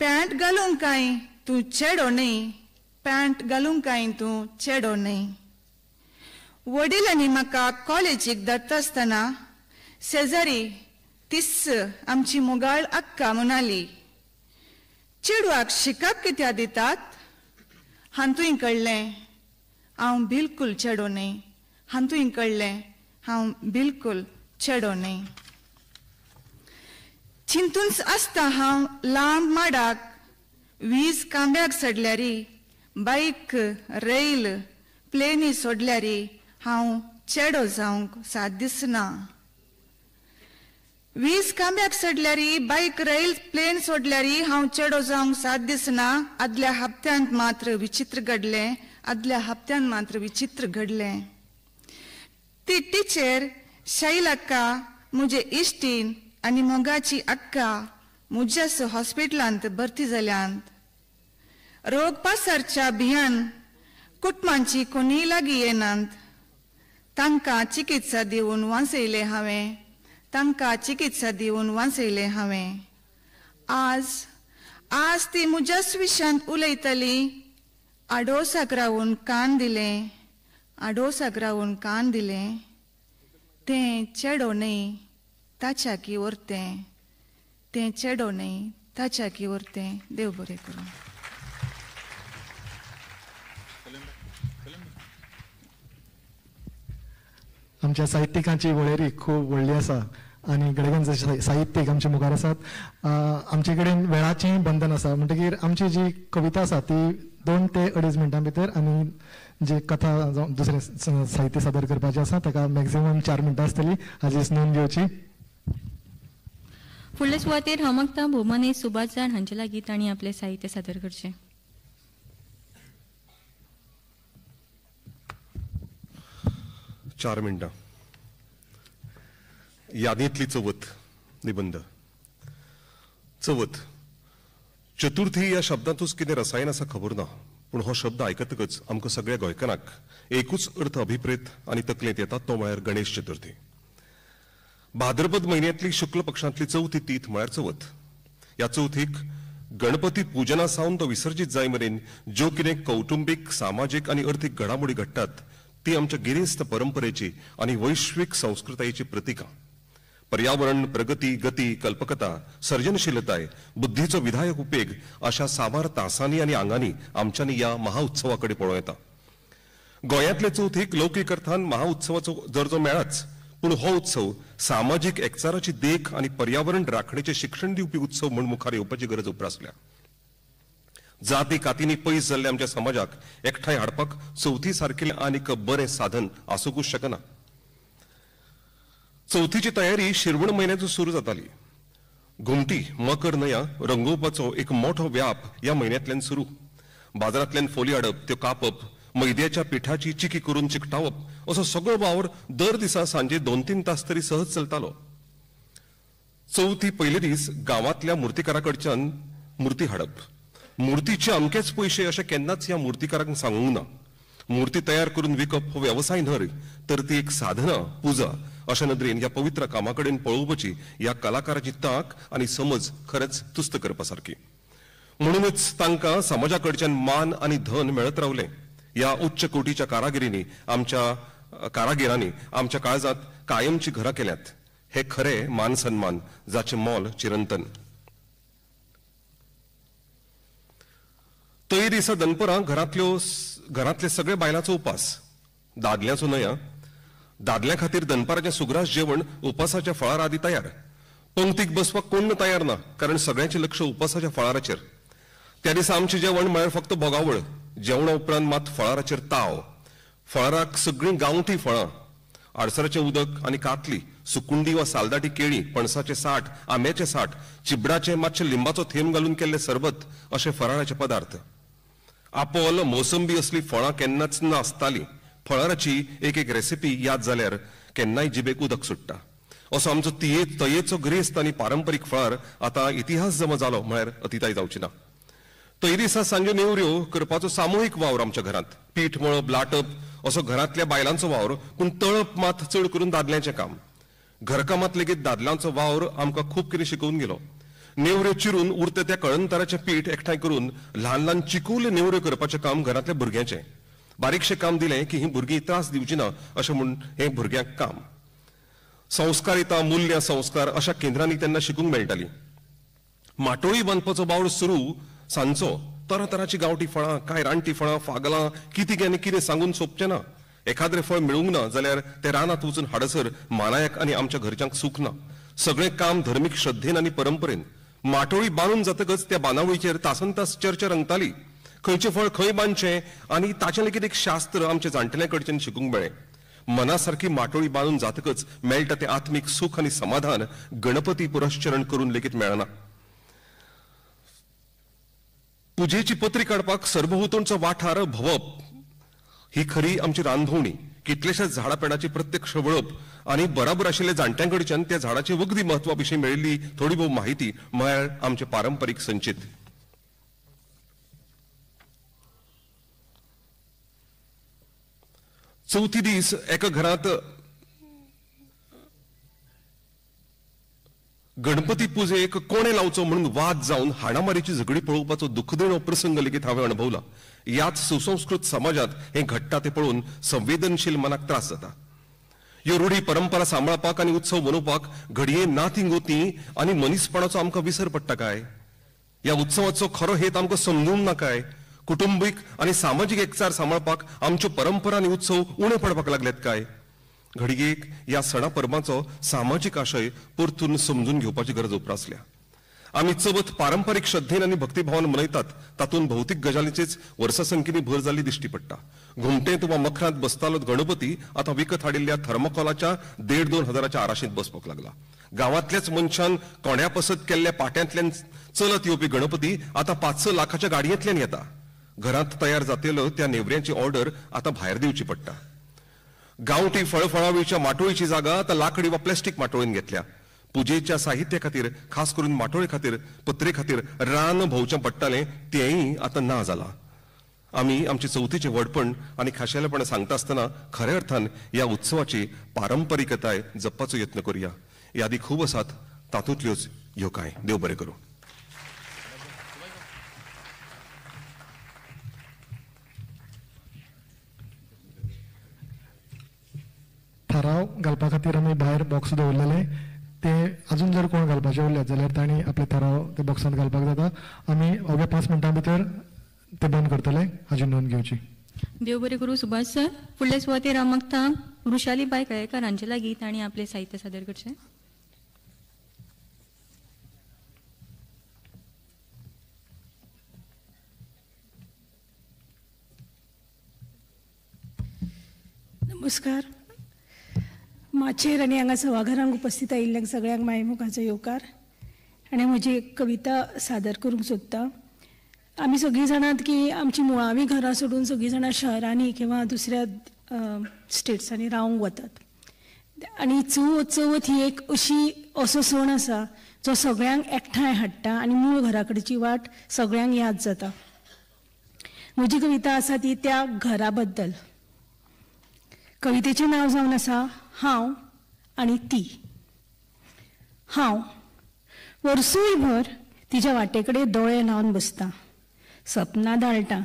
पॅन्ट घालूंक काय तूं चेडो न्हय. पॅन्ट घालूंक काय तूं चेडो न्हय. वडिलांनी म्हाका कॉलेजीक धाडटा आसतना शेजारी तिस आमची मोगाळ अक्का म्हणाली, चेडवाक शिकप कित्याक दितात. हातूंय कळ्ळें हांव बिलकूल चेडो न्हय. हातूंय कळ्ळें हांव बिलकूल चेडो न्हय. चिंतूनच आसता हांव लांब माडाक, वीज कांब्याक सडल्यारी, बायक रैल प्लेनी सोडल्यारी हांव चेडो जावंक साथ दिसना. वीज कांब्याक सडल्यारी, बायक रैल प्लेन सोडल्यारी हांव चेडो जावंक साथ दिसना. आदल्या हप्त्यांत मात्र विचित्र घडलें. आदल्या हप्त्यांत मात्र विचित्र घडलें. ती टिचर शैलक्का म्हजे इश्टीन आनी मोगाची अक्का म्हज्याच हॉस्पिटलांत भरती जाल्यांत. रोग पासारच्या भियान कुटुंबांची कोणीय लागीं येनात. तांकां चिकित्सा दिवन वांचयलें हांवें. तांकां चिकित्सा दिवन वांचयलें हांवें. आज आज ती म्हज्याच विशयांत उलयताली. आडोसाक रावून कान दिलें. आडोसाक रावून कान दिलें. तें चेडो न्हय ताच्या की वरतें. तें चेडो न्हय ताच्या की वरतें. देव बरें करूं. आमच्या साहित्यिकांची वळेरी खूब व्हडली आसा आनी गडगंज साहित्यीक आमचे मुखार आसात. आमचे कडेन वेळाचें बंधन आसा, म्हणटकीर आमची जी कविता आसा ती 2 ते 2.5 मिनटां भितर आनी जी कथा जावं दुसरें साहित्य सादर करपाचें आसा ताका मॅक्झिमम 4 मिनटां आसतली, हाची नोंद घेवची. फुडले सुवातेर हांव मागता भोवमाने सुभाष जाण हांचे लागीं तांणी आपलें साहित्य सादर करचें. चार मिनटां. यादींतली चवथ निबंध. चवथ चतुर्थी ह्या शब्दांतूच कितें रसायन आसा खबर ना, पूण हो शब्द आयकतकच आमकां सगळ्या गोंयकारांक एकूच अर्थ अभिप्रेत आनी तकलेंत येता, तो म्हळ्यार गणेश चतुर्थी. भाद्रपद म्हयन्यांतली शुक्ल पक्षांतली चवथी तीथ म्हळ्यार चवथ. ह्या चवथीक गणपती पुजना सावन तो विसर्जीत जाय मेरेन ज्यो कितें कौटुंबीक, सामाजीक आनी अर्थीक घडामोडी घडटात ती आमच्या गिरेस्त परंपरेची आनी वैश्वीक संस्कृतायेची प्रतिकां. पर्यावरण, प्रगती, गती, कल्पकता, सर्जनशीलताय, बुद्धीचो विधायक उपेग अशा साबार तासांनी आनी आंगांनी आमच्यांनी ह्या महाउत्सवा कडेन पळोवं येता. गोंयांतले चवथीक लौकीक अर्थान महाउत्सवाचो दर्जो मेळाच, पूण हो उत्सव सामाजीक एकचाराची देख आनी पर्यावरण राखणेचें शिक्षण दिवपी उत्सव म्हूण मुखार येवपाची गरज उप्रासल्या. जाती कातींनी पयस जाल्ल्या आमच्या समाजाक एकठांय हाडपाक चवथी सारकेलें आनीक बरें साधन आसूंकूच शकना. चवथीची तयारी शिरवण म्हयन्याचो सुरू जाताली. घुमटी, मकर न्हंया रंगोवपाचो एक मोठो व्याप ह्या म्हयन्यांतल्यान सुरू. बाजारांतल्यान फोली हाडप, त्यो कापप, मैद्याच्या पिठाची चिकी करून चिकटावप असो सगळो वावर दर दिसा सांजे 2-3 तास तरी सहज चलतालो. चवथी पयले दीस गांवांतल्या मुर्तीकारा कडच्यान मुर्ती हाडप. मुर्तीचे अमकेच पयशे अशें केन्नाच ह्या मुर्तीकारांक सांगूंक ना. मूर्ती तयार करून विकप हो वेवसाय न्हय, तर ती एक साधना, पुजा अशा नदरेन ह्या पवित्र कामा कडेन पळोवपाची ह्या कलाकाराची तांक आनी समज खरेंच तुस्त करपा सारकी. म्हणूनच तांकां समाजा कडच्यान मान आनी धन मेळत रावलें. ह्या उच्च कोटीच्या कारागिरींनी आमच्या कारागिरांनी आमच्या काळजांत कायमची घरां केल्यात. हे खरे मान सन्मान जाचें मोल चिरंतन. तय दिसा दनपरां घरांतले सगळे बायलांचो उपास, दादल्यांचो न्हय. दादल्या खातीर दनपाराचें सुग्रास जेवण उपासाच्या फळार आदी तयार. पंक्तीक बसपाक कोण तयार ना, कारण सगळ्यांचें लक्ष उपासाच्या फळाराचेर. त्या दिसा आमचें जेवण म्हळ्यार फक्त भोगावळ. जेवणा उपरांत मात फळाराचेर ताव. फळाराक सगळीं गांवठी फळां, आडसराचें उदक आनी कातली, सुकुंडी वा सालदाटी केळीं, पणसाचें साठ, आंब्याचें साठ, चिबडाचें मातशें लिंबाचो थेंब घालून केल्लें सरबत अशे फराळाचे पदार्थ. आपोल, मोसंबी असली फळां केन्नाच नासतालीं. फळाराची एक एक रेसिपी याद जाल्यार केन्नाय जिबेक उदक सुट्टा. असो आमचो तयेचो गिरेस्त आनी पारंपरीक फळार आतां इतिहास जमा जालो म्हळ्यार अतिताय जावची ना. तय दिसा सांजे नेवऱ्यो करपाचो सामुहीक वावर आमच्या घरांत. पीठ मळप, लाटप असो घरांतल्या बायलांचो वावर, पूण तळप मात चड करून दादल्यांचें काम. घरकामांत लेगीत दादल्यांचो वावर आमकां खूब कितें शिकोवन गेलो. नेवऱ्यो चिरून उरता त्या कळंतराचें पीठ एकठांय करून ल्हान ल्हान चिकूल नेवऱ्यो करपाचें काम घरांतल्या भुरग्यांचें. बारीकशें काम दिलें की हीं भुरगीं त्रास दिवची ना अशें म्हूण हें भुरग्यांक काम. संस्कारिता, मूल्यां, संस्कार अशा केंद्रांनी तेन्ना शिकूंक मेळटालीं. माटोळी बांदपाचो वावर सुरू सांजचो. तरातराची गांवठी फळां, कांय रानटी फळां, फागलां, कितें आनी कितें सांगून सोंपचें ना. एखाद्रें फळ मेळूंक ना जाल्यार तें रानांत वचून हाडसर मानायाक आनी आमच्या घरच्यांक सूख ना. सगळें काम धर्मीक श्रद्धेन आनी परंपरेन. माटोळी बांदून जातकच त्या बांदावळीचेर तासन तास चर्चा रंगताली. खंयचें फळ खंय बांदचें आनी ताचें लेगीत एक शास्त्र आमच्या जाणटेल्या कडच्यान शिकूंक मेळ्ळें. मनासारकी माटोळी बांदून जातकच मेळटा तें आत्मीक सूख आनी समाधान गणपती पुरश्चरण करून लेगीत मेळना. पुजेची पत्री काडपाक सरभोंवतणचो वाठार भोंवप ही खरी आमची रानभोंवणी. कितल्याशाच झाडां पेडाची प्रत्यक्ष वळप आनी बराबर आशिल्ल्या जाणट्यां कडच्यान त्या झाडाची वखदी म्हत्वा विशीं मेळिल्ली थोडी भोव माहिती म्हळ्यार आमचें पारंपरीक संचीत. चवथी दीस एका घरांत गणपती पुजेक कोणें लावचो म्हणून वाद जावन हाणामारीची झगडी पळोवपाचो दुखदिणो प्रसंग लेगीत हांवें अणभवला. ह्याच सुसंस्कृत समाजांत हें घडटा तें पळोवन संवेदनशील मनाक त्रास जाता. ह्यो रुढी परंपरा सांबाळपाक आनी उत्सव मनोवपाक घडये नातीं गोतीं आनी मनीसपणाचो आमकां विसर पडटा काय? ह्या उत्सवाचो खरो हेत आमकां समजूंक ना काय? कुटुंबीक आनी सामाजीक एकचार सांबाळपाक आमच्यो परंपरा आनी उत्सव उणे पडपाक लागल्यात काय? घडयेक ह्या सणा परबांचो सामाजीक आशय परतून समजून घेवपाची गरज उप्रासल्या. आमी चवथ पारंपरीक श्रद्धेन आनी भक्तिभावान मनयतात, तातूंत भौतीक गजालींचेच वर्सासंकीनी भर जाल्ली दिश्टी पडटा. घुमटेंत वा मखरांत बसतालो गणपती आतां विकत हाडिल्ल्या थर्मोकॉलाच्या 1,500-2 हजाराच्या आराशींत बसपाक लागला. गांवांतल्याच मनशान कोंड्या पसत केल्ल्या पाट्यांतल्यान चलत येवपी गणपती आतां 5-6 लाखाच्या गाडयेंतल्यान येता. घरांत तयार जातेलो त्या नेवऱ्यांची ऑर्डर आतां भायर दिवची पडटा. गांवठी फळफळावळीच्या माटोळीची जागा आतां लाकडी वा प्लास्टीक माटोळीन घेतल्या. पुजेच्या साहित्या खातीर, खास करून माटोळे खातीर, पत्रे खातीर रान भोंवचें पडटालें, तेंय आतां ना जालां. आमी आमचे चवथीचें व्हडपण आनी खाशेलेपण सांगता आसतना खऱ्या अर्थान ह्या उत्सवाची पारंपरिकताय जपपाचो यत्न करुया. यादी खूब आसात, तातूंतल्योच ह्यो कांय. देव बरें करूं. थाराव घालपा खातीर आमी भायर बॉक्स दवरलेले, ते अजून जर कोण घालपाचे उरल्यात जाल्यार तांणी आपले थाराव ते बॉक्सांत घालपाक जाता. आमी अवघ्या 5 मिनटां भितर ते बंद करतले हाजी नोंद घेवची. देव बरें करूं सुभाष सर. फुडले सुवातेर हांव मागता वृषाली बाय कळेकर हांचे लागीं तांणी आपलें साहित्य सादर करचें. नमस्कार. माचयेर आनी हांगा सभाघरांक उपस्थित आयिल्ल्यांक सगळ्यांक मायमुखाचो येवकार. आनी म्हजी एक कविता सादर करूंक सोदता. आमी सगळीं जाणात की आमची मुळावीं घरां सोडून सगळीं जाणां शहरांनी किंवा दुसऱ्या स्टेट्सांनी रावंक वतात. आनी चवथ ही एक अशी असो सण आसा जो सगळ्यांक एकठांय हाडटा आनी मूळ घरा कडची वाट सगळ्यांक याद जाता. म्हजी कविता आसा ती त्या घरा बद्दल. कवितेचें नांव जावन आसा हांव आनी ती. हांव वर्सूय भर तिच्या वाटे कडेन दोळे लावन बसता, सपनां दाळटा,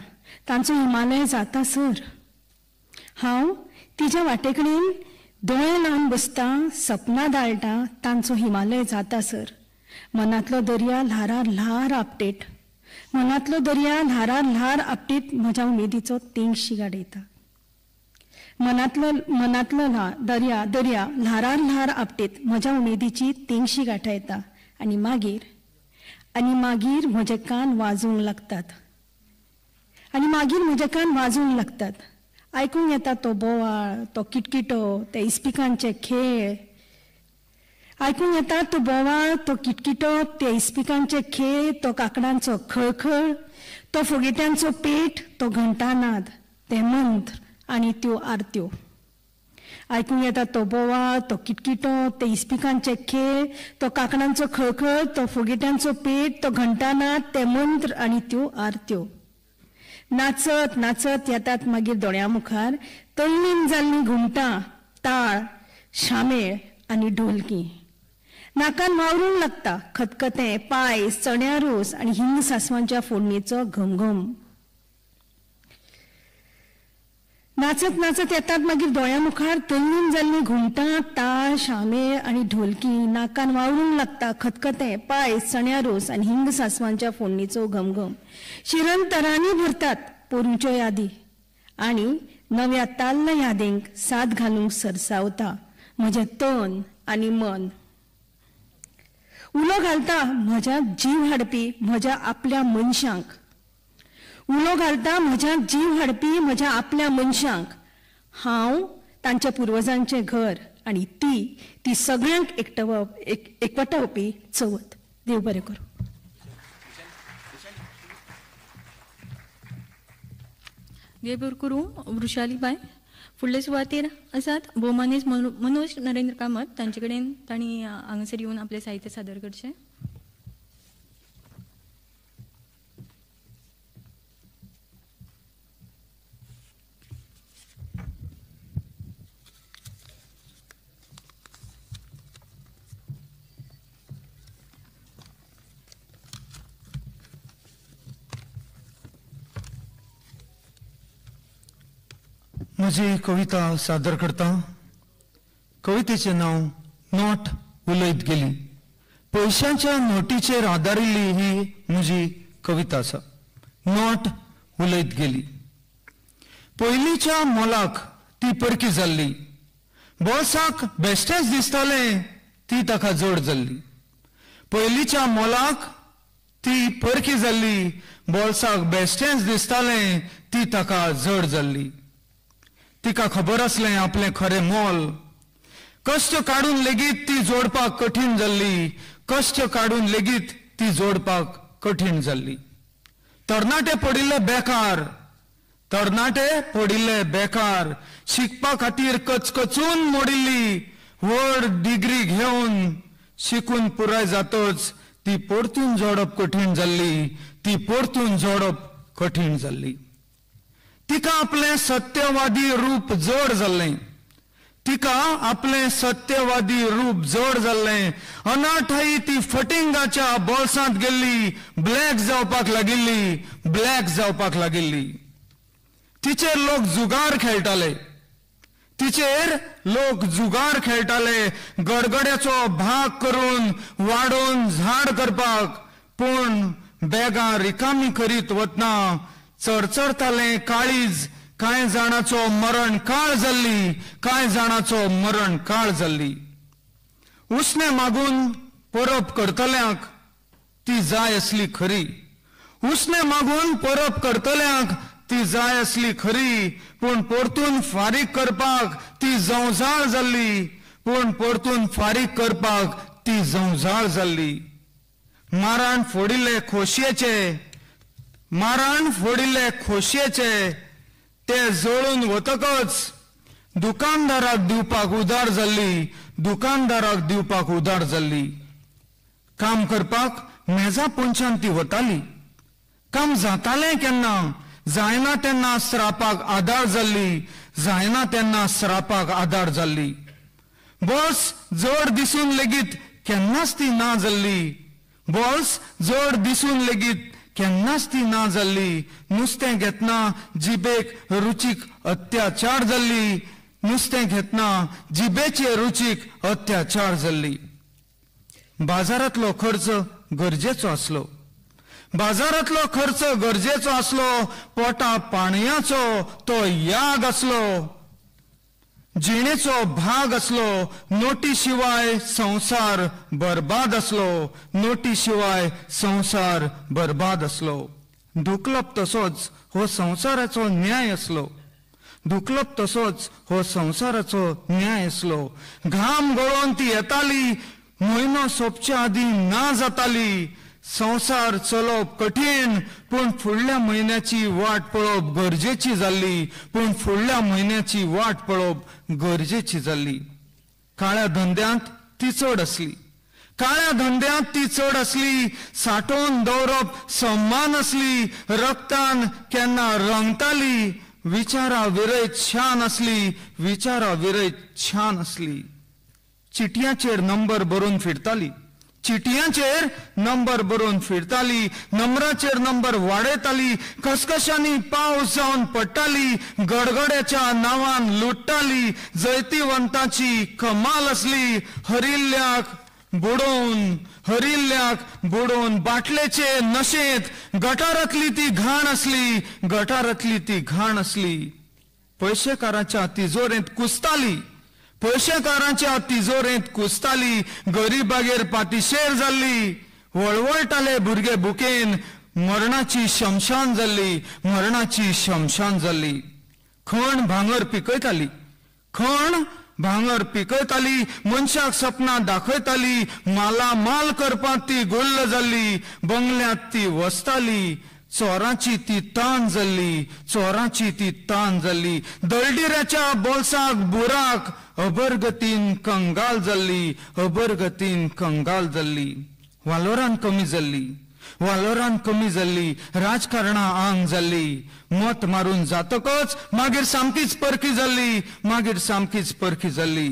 तांचो हिमालय जाता सर. हांव तिच्या वाटे कडेन दोळे लावन बसता, सपनां दाळटा, तांचो हिमालय जाता सर. मनांतलो दर्या ल्हारार ल्हार आपटेट, मनांतलो दर्या ल्हारार ल्हार आपटीत म्हज्या उमेदीचो तेंगशी गाडयता. मनांतलो मनांतलो ल्हा दर्या दर्या ल्हारार ल्हार आपटीत म्हज्या उमेदीची तेंगशी गांठायता आनी मागीर आनी मागीर म्हजे कान वाजूंक लागतात आनी मागीर म्हजे कान वाजूंक लागतात. आयकूंक येता तो बोवाळ, तो किटकिटो, ते इस्पिकांचे खेळ. आयकूंक येता तो बोवाळ, तो किटकिटो, ते इस्पिकांचे खेळ, तो काकडांचो खळखळ, तो फोगेट्यांचो पेट, तो घंटानाद, ते मंत्र आनी त्यो आरत्यो. आयकूंक येता तो बोवाळ, तो किटकिटो, ते इस्पिकांचे खेळ, तो काकडांचो खळखळ, तो फोगेट्यांचो पेट, तो घंटानाद, ते मंत्र आनी त्यो आरत्यो. नाचत नाचत येतात मागीर दोळ्यां मुखार तल्लीन जाल्लीं घुमटां, ताळ, शामेळ आनी ढोलकी. नाकान वावरूंक लागता खतखतें, पायस, चण्या रोस आनी हिंग सासवांच्या फोडणेचो घमघम. नाचत नाचत येतात मागीर दोळ्यां मुखार तल्लीन जाल्लीं घुमटां, ताळ, शामेळ आनी ढोलकी. नाकान वावरूंक लागता खतखतें, पायस, चण्या रोस आनी हिंग सासवांच्या फोडणेचो घमघम. शिरंतरांनी भरतात पोरूंच्यो यादी आनी नव्या ताल्ल यादींक साद घालूंक सरसावता म्हजें तन आनी मन. उलो घालता म्हज्या जीव हाडपी म्हज्या आपल्या मनशांक. उलो घालता म्हज्या जीव हाडपी म्हज्या आपल्या मनशांक. हांव तांच्या पुर्वजांचें घर आनी ती ती सगळ्यांक एकटवप एकवटावपी चवथ. देव बरें करूं. देव बरें करूं वृशाली बाय. फुडले सुवातेर आसात भोवमानेस्त मनोज नरेंद्र कामत. तांचे कडेन तांणी हांगासर येवन आपलें साहित्य सादर करचें. म्हजी कविता सादर करता. कवितेचें नांव नोट उलयत गेली. पयशांच्या नोटीचेर आदारिल्ली ही म्हजी कविता आसा. नोट उलयत गेली. पयलींच्या मोलाक ती परकी जाल्ली, बोल्साक बेश्टेंच दिसतालें ती ताका जोड जाल्ली. पयलींच्या मोलाक ती परकी जाल्ली, बोल्साक बेश्टेंच दिसतालें ती ताका जड जाल्ली. तिका खबर आसलें आपलें खरें मोल. कश्ट काडून लेगीत ती जोडपाक कठीण जाल्ली, कश्ट काडून लेगीत ती जोडपाक कठीण जाल्ली. तरणाटे पडिल्ले बेकार, तरणाटे पडिल्ले बेकार, शिकपा खातीर कचकचून मोडिल्ली व्हड डिग्री घेवन शिकून पुराय जातच ती परतून जोडप कठीण जाल्ली, ती परतून जोडप कठीण जाल्ली. तिका आपलें सत्यवादी रूप जड जाल्लें, तिका आपलें सत्यवादी रूप जड जाल्लें. अनाठाई ती फटिंगाच्या बोल्सांत गेल्ली, ब्लॅक जावपाक लागिल्ली, ब्लॅक जावपाक लागिल्ली. तिचेर लोक जुगार खेळटाले, तिचेर लोक जुगार खेळटाले, गडगड्याचो भाग करून वाडोवन झाड करपाक. पूण बॅगां रिकामी करीत वतना चरचरतालें काळीज. कांय जाणाचो मरण काळ जाल्ली, कांय जाणाचो मरण काळ जाल्ली. उसणें मागून परब करतल्यांक ती जाय आसली खरी, उसणें मागून परब करतल्यांक ती जाय आसली खरी, पूण परतून फारीक करपाक ती जंवजाळ जाल्ली, पूण परतून फारीक करपाक ती जंवजाळ जाल्ली. माराण फोडिल्ले खोशयेचे, माराण फोडिल्ले खोशयेचे ते जळून वतकच दुकानदाराक दिवपाक उदार जाल्ली, दुकानदाराक दिवपाक उदार जाल्ली. काम करपाक मेजा पोंच्यान ती वताली, काम जातालें केन्ना जायना तेन्ना स्रापाक आदार जाल्ली, जायना तेन्ना स्रापाक आदार जाल्ली. बॉल्स जड दिसून लेगीत केन्नाच ती ना जाल्ली, बॉल्स जड दिसून लेगीत केन्नाच ती ना जाल्ली. नुस्तें घेतना जिबेक रुचीक अत्याचार जाल्ली, नुस्तें घेतना जिबेचे रुचीक अत्याचार जाल्ली. बाजारांतलो खर्च गरजेचो आसलो, बाजारांतलो खर्च गरजेचो आसलो, पोटा पाणयाचो तो याग आसलो. जिणेचो भाग आसलो. नोटी शिवाय संवसार बरबाद आसलो. नोटी शिवाय संवसार बरबाद आसलो. धुकलप तसोच हो संवसाराचो न्याय आसलो. धुकलप तसोच हो संवसाराचो न्याय आसलो. घाम गळोवन ती येताली, म्हयनो सोंपच्या आदीं ना जाताली. संवसार चलोवप कठीण, पूण फुडल्या म्हयन्याची वाट पळोवप गरजेची जाल्ली. पूण फुडल्या म्हयन्याची वाट पळोवप गरजेची जाल्ली. काळ्या धंद्यांत ती चड आसली. काळ्या धंद्यांत ती चड आसली. साठोवन दवरप सम्मान आसली. रक्तान केन्ना रंगताली. विचारा विरयत शान आसली. विचारा विरयत शान आसली. चिटयांचेर नंबर बरोवन फिरताली. चिटयांचेर नंबर बरोवन फिरताली. नंबराचेर नंबर वाडयताली. खसखशांनी पावस जावन पडटाली. गडगड्याच्या नांवान लुट्टाली. जैतिवंताची कमाल आसली. हरिल्ल्याक बुडोवन, हरिल्ल्याक बुडोवन बाटलेचे नशेंत गटारांतली ती घाण आसली. गटारांतली ती घाण आसली. पयशेकाराच्या तिजोरेंत कुसताली. पयशेकारांच्या तिजोरेंत कुसताली. गरिबागेर पातिशेर जाल्ली. वळवळटाले भुरगे भुकेन. मरणाची शमशान जाल्ली. मरणाची शमशान जाल्ली. खण भांगर पिकयताली. खण भांगर पिकयताली. मनशाक सपनां दाखयताली. मालामाल करपांत ती गुल्ल जाल्ली. बंगल्यांत ती वसताली. चोरांची ती तान जाल्ली. चोरांची ती तान जाल्ली. दळडिऱ्याच्या बोल्साक बुराक. अबरगतीन कंगाल जाल्ली. अबरगतीन कंगाल जाल्ली. वालोरान कमी जाल्ली. वालोरान कमी जाल्ली. राजकारणां आंग जाल्ली. मत मारून जातकच मागीर सामकीच परकी जाल्ली. मागीर सामकीच परकी जाल्ली.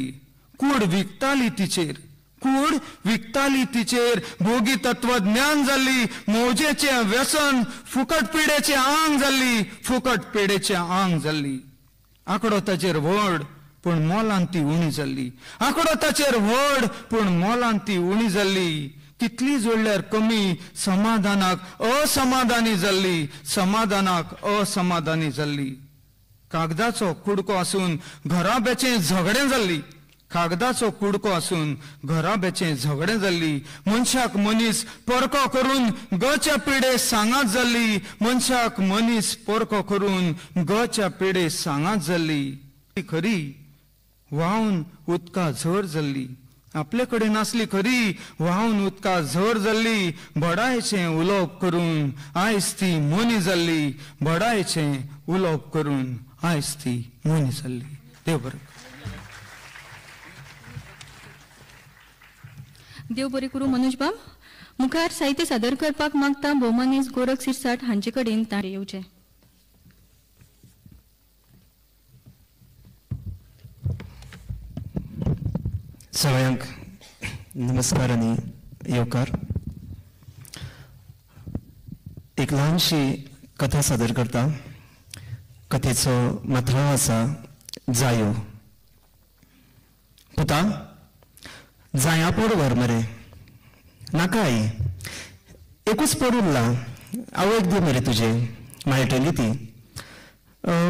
कूड विकताली तिचेर. कूड विकताली तिचेर. भोगी तत्वज्ञान जाल्ली. मौजेचें व्यसन. फुकट पिडेचें आंग जाल्ली. फुकट पिडेचें आंग जाल्ली. आंकडो ताचेर व्हड, पूण मोलान ती उणी जाल्ली. आंकडो ताचेर व्हड, पूण मोलान ती उणी जाल्ली. कितली जोडल्यार कमी. समाधानाक असमाधानी जाल्ली. समाधानाक असमाधानी जाल्ली. कागदाचो कुडको आसून घराब्याचें झगडें जाल्ली. कागदाचो कुडको आसून घराब्याचें झगडें जाल्ली. मनशाक मनीस परको करून गच्या पिडे सांगात जाल्ली. मनशाक मनीस परको करून गच्या पिडे सांगात जाल्ली. खरी व्हांवन उदका झर जाल्ली. आपले कडेन आसली खरी व्हांवन उदका झर जाल्ली. बडायचें उलोवप करून आयज ती मोनी जाल्ली. बडायचें उलोवप करून आयज ती मोनी जाल्ली. देव बरें. देव बरें करूं मनोज बाब. मुखार साहित्य सादर करपाक मागता भोवमानेस्त गोरख सिरसाट हांचे कडेन ताणें येवचें. सगळ्यांक नमस्कार आनी येवकार. एक ल्हानशी कथा सादर करता. कथेचो माथाळो आसा जायो. पुता जाया पोड व्हर मरे. नाका आई, एकूच पोड उरला. आवयक दी मरे तुजे, मेळटली ती.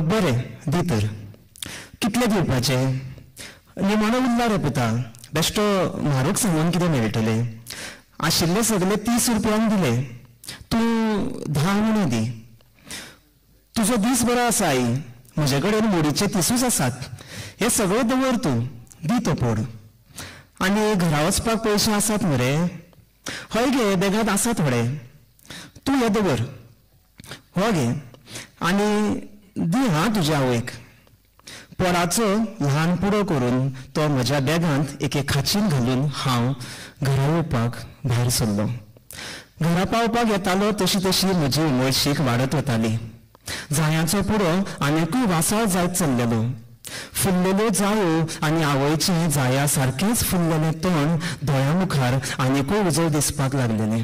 बरें दी तर. कितले दिवपाचे? निमाणो उरला रे पुता. बेश्टो म्हारोग सांगून कितें मेळटलें? आशिल्ले सगळे 30 रुपयांक दिले, तूं 10 उणे दी. तुजो दीस बरो आसा आई, म्हजे कडेन मोडीचे 30 आसात. हे सगळे दवर तूं, दी तो पोड. आनी घरा वचपाक पयशे आसात मरे? हय गे, बॅगांत आसा थोडे. तूं हे दवर. हो गे, आनी दी हां तुज्या आवयक. पोडाचो ल्हान पुडो करून तो म्हज्या बॅगांत एके खाचीन घालून हांव घरा येवपाक भायर सरलो. घरा पावपाक येतालो तशी तशी म्हजी उमळशीक वाडत वताली. जायांचो पुडो आनीकूय वासाळ जायत चल्लेलो. फुल्लेल्यो जायो आनी आवयचें जाया सारकेंच फुल्लेलें तोंड दोळ्या मुखार आनीकूय उजळ दिसपाक लागलेलें.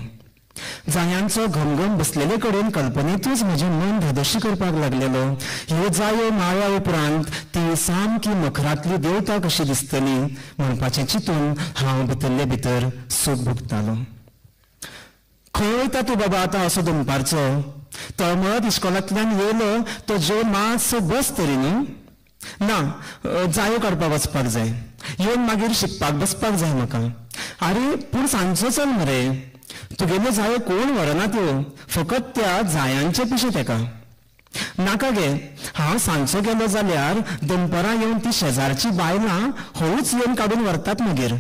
जायांचो घमघम बसलेले कडेन कल्पनेतूच म्हजें मन धादोशी करपाक लागलेलो. ह्यो जायो माळ्या उपरांत ती सामकी मखरांतली देवता कशी दिसतली म्हणपाचें चिंतून हांव भितरले भितर सूख भोगतालो. खंय वयता तूं बाबा आतां असो दनपारचो? तळमळत इश्कोलांतल्यान येयलो तो जेवन मातसो बस तरी न्हू. ना, जायो काडपाक वचपाक जाय, येवन मागीर शिकपाक बसपाक जाय म्हाका. आरे पूण सांजचो चल मरे, तुगेल्यो जायो कोण व्हरना त्यो, फकत त्या जायांचें पिशें तेका. नाका गे, हांव सांजचो गेलो जाल्यार दनपरां येवन ती शेजारची बायलां हळूच येवन काडून व्हरतात मागीर,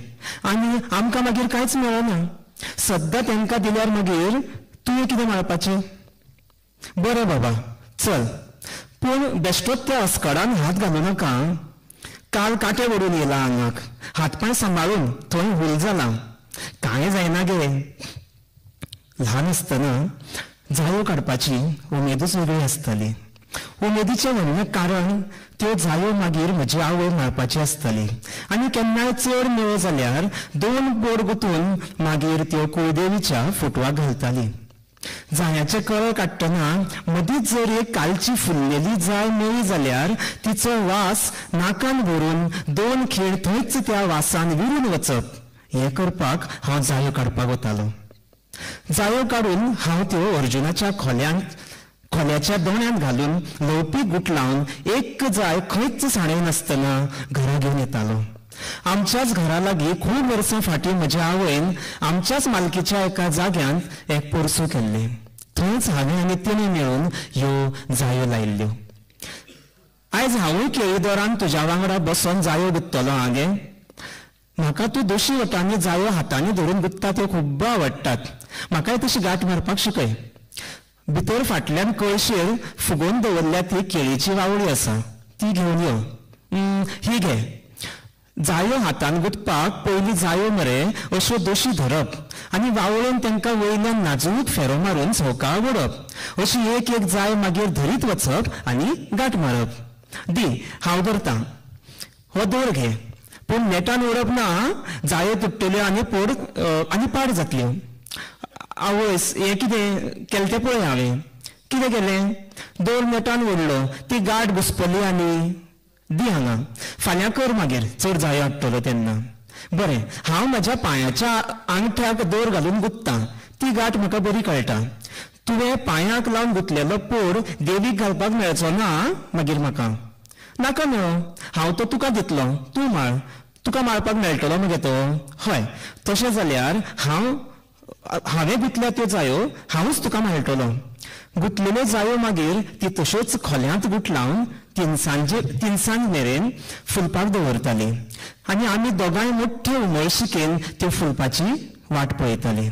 आनी आमकां मागीर कांयच मेळना. सद्दां तांकां दिल्यार मागीर तुवें कितें माळपाचें? बरें बाबा चल, पूण बेश्टोच त्या अस्कडान हात घालूं नाका. काल कांटे ओडून येयला आंगाक, हात पांय सांबाळून थंय हूल जाला, कांय जायना गे. ल्हान आसतना जायो काडपाची उमेदूच वेगळी आसताली. उमेदीचें व्हडलें कारण त्यो जायो मागीर म्हजी आवय माळपाची आसताली, आनी केन्नाय चड मेळ्ळो जाल्यार 2 बोड गुंतून मागीर त्यो कुळदेवीच्या फोटवाक घालताली. जायाचे कळे काडटना मदींच जर एक कालची फुल्लेली जाय मेळ्ळी जाल्यार तिचो वास नाकान भरून 2 खेळ थंयच त्या वासान विरून वचप. हें करपाक हांव जायो काडपाक वतालो. जायो काडून हांव त्यो अर्जुनाच्या खोल्याच्या दोण्यांत घालून ल्हवपीक गुटलावन एक जाय खंयच साणयनासतना घरा घेवन येतालो. आमच्याच घरा लागीं खूब वर्सां फाटीं म्हज्या आवयन आमच्याच मालकीच्या एका जाग्यांत एक पोरसूं केल्लें. थंयच हांवें आनी तिणें मेळून ह्यो जायो लायिल्ल्यो. आयज हांवूय केळीदोरान तुज्या वांगडा बसोन जायो गुत्तलो आं गे. म्हाका तूं दोशी वटांनी जायो हातांनी धरून गुत्ता त्यो खूब्ब आवडटात. म्हाकाय तशी गांठ मारपाक शिकय. भितर फाटल्यान कळशेर फुगोवन दवरल्या ती केळीची वावळी आसा, ती घेवन यो. ही घे. जायो हातान गुंतपाक पयलीं जायो मरे अश्यो दोशी धरप आनी वावळेन तांकां वयल्यान नाजूक फेरो मारून सवका ओडप. अशी एक एक जाय मागीर धरीत वचप आनी गांठ मारप. दी हांव धरतां, हो दोर घे, पूण नेटान ओडप ना, जायो तुट्टल्यो आनी पोड आनी पाड जातल्यो. आवयस, हें कितें केलें तें पळय हांवें. कितें केलें? दोर नेटान ओडलो, ती गांठ घुसपली आनी दी हांगा. फाल्यां कर मागीर, चड जायो हाडटलो तेन्ना. बरें, हांव म्हज्या पांयाच्या आंगठ्याक दोर घालून गुत्तां, ती गांठ म्हाका बरी कळटा. तुवें पांयाक लावन गुंतलेलो पोड देवीक घालपाक मेळचो ना मागीर म्हाका. नाका मेळो, हांव तो तुका दितलो, तूं माळ. तुका माळपाक मेळटलो मगे तो? हय, तशें जाल्यार हांवें गुंतल्या त्यो जायो हांवूच तुका माळटलो. गुंतलेल्यो जायो मागीर ती तश्योच खोल्यांत गुटलावन तिनसांज मेरेन फुलपाक दवरताली, आनी आमी दोगांय मोठे उमळशिकेन त्यो फुलपाची वाट पळयताली.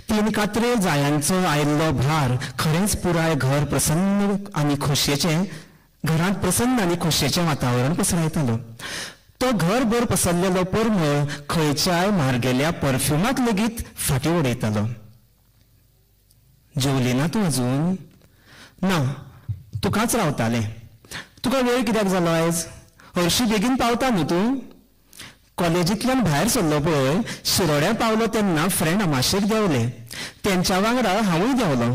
3 कात्रे जायांचो आयिल्लो भार खरेंच पुराय घर प्रसन्न आनी खोशयेचें, घरांत प्रसन्न आनी खोशयेचें वातावरण पसरायतालो. तो घरभर पसरलेलो परमळ खंयच्याय मार्गेल्या परफ्युमाक लेगीत फाटीं उडयतालो. जेवली ना तूं अजून? ना, तुकाच रावतालें. तुका वेळ कित्याक जालो आयज? हरशीं बेगीन पावता न्हू तूं? कॉलेजींतल्यान भायर सरलो पळय, शिरोड्या पावलो तेन्ना फ्रेंड अमाशेक देंवले. तेंच्या वांगडा हांवूय देंवलो.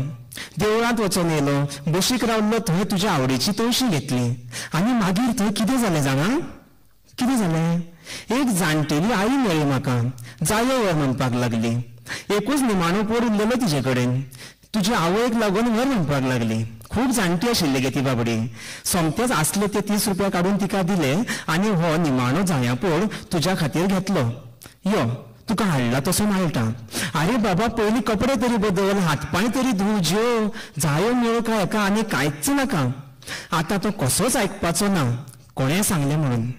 देवळांत वचोन येयलो, बशीक रावल्लो थंय तुज्या आवडीची तवशी घेतली. आनी मागीर थंय कितें जालें जाणा? कितें जालें? एक जाणटेली आई मेळ्ळी म्हाका. जायो व्हर म्हणपाक लागली. एकूच निमाणो पोर उरलेलो तिजे कडेन. तुज्या आवयक लागून व्हर म्हणपाक लागली. खूब जाणटी आशिल्ली गे ती बाबडी. सोमतेच आसले ते 30 रुपया काडून तिका दिले आनी हो निमाणो जायापोड तुज्या खातीर घेतलो. यो, तुका हाडला तसो मेळटा. आरे बाबा, पयलीं कपडे तरी बदल, हातपांय तरी धू, ज्यो जायो मेळ्ळ्यो काय हेका आनी कांयच नाका. आतां तो कसोच आयकपाचो ना, कोणें सांगलें म्हणून.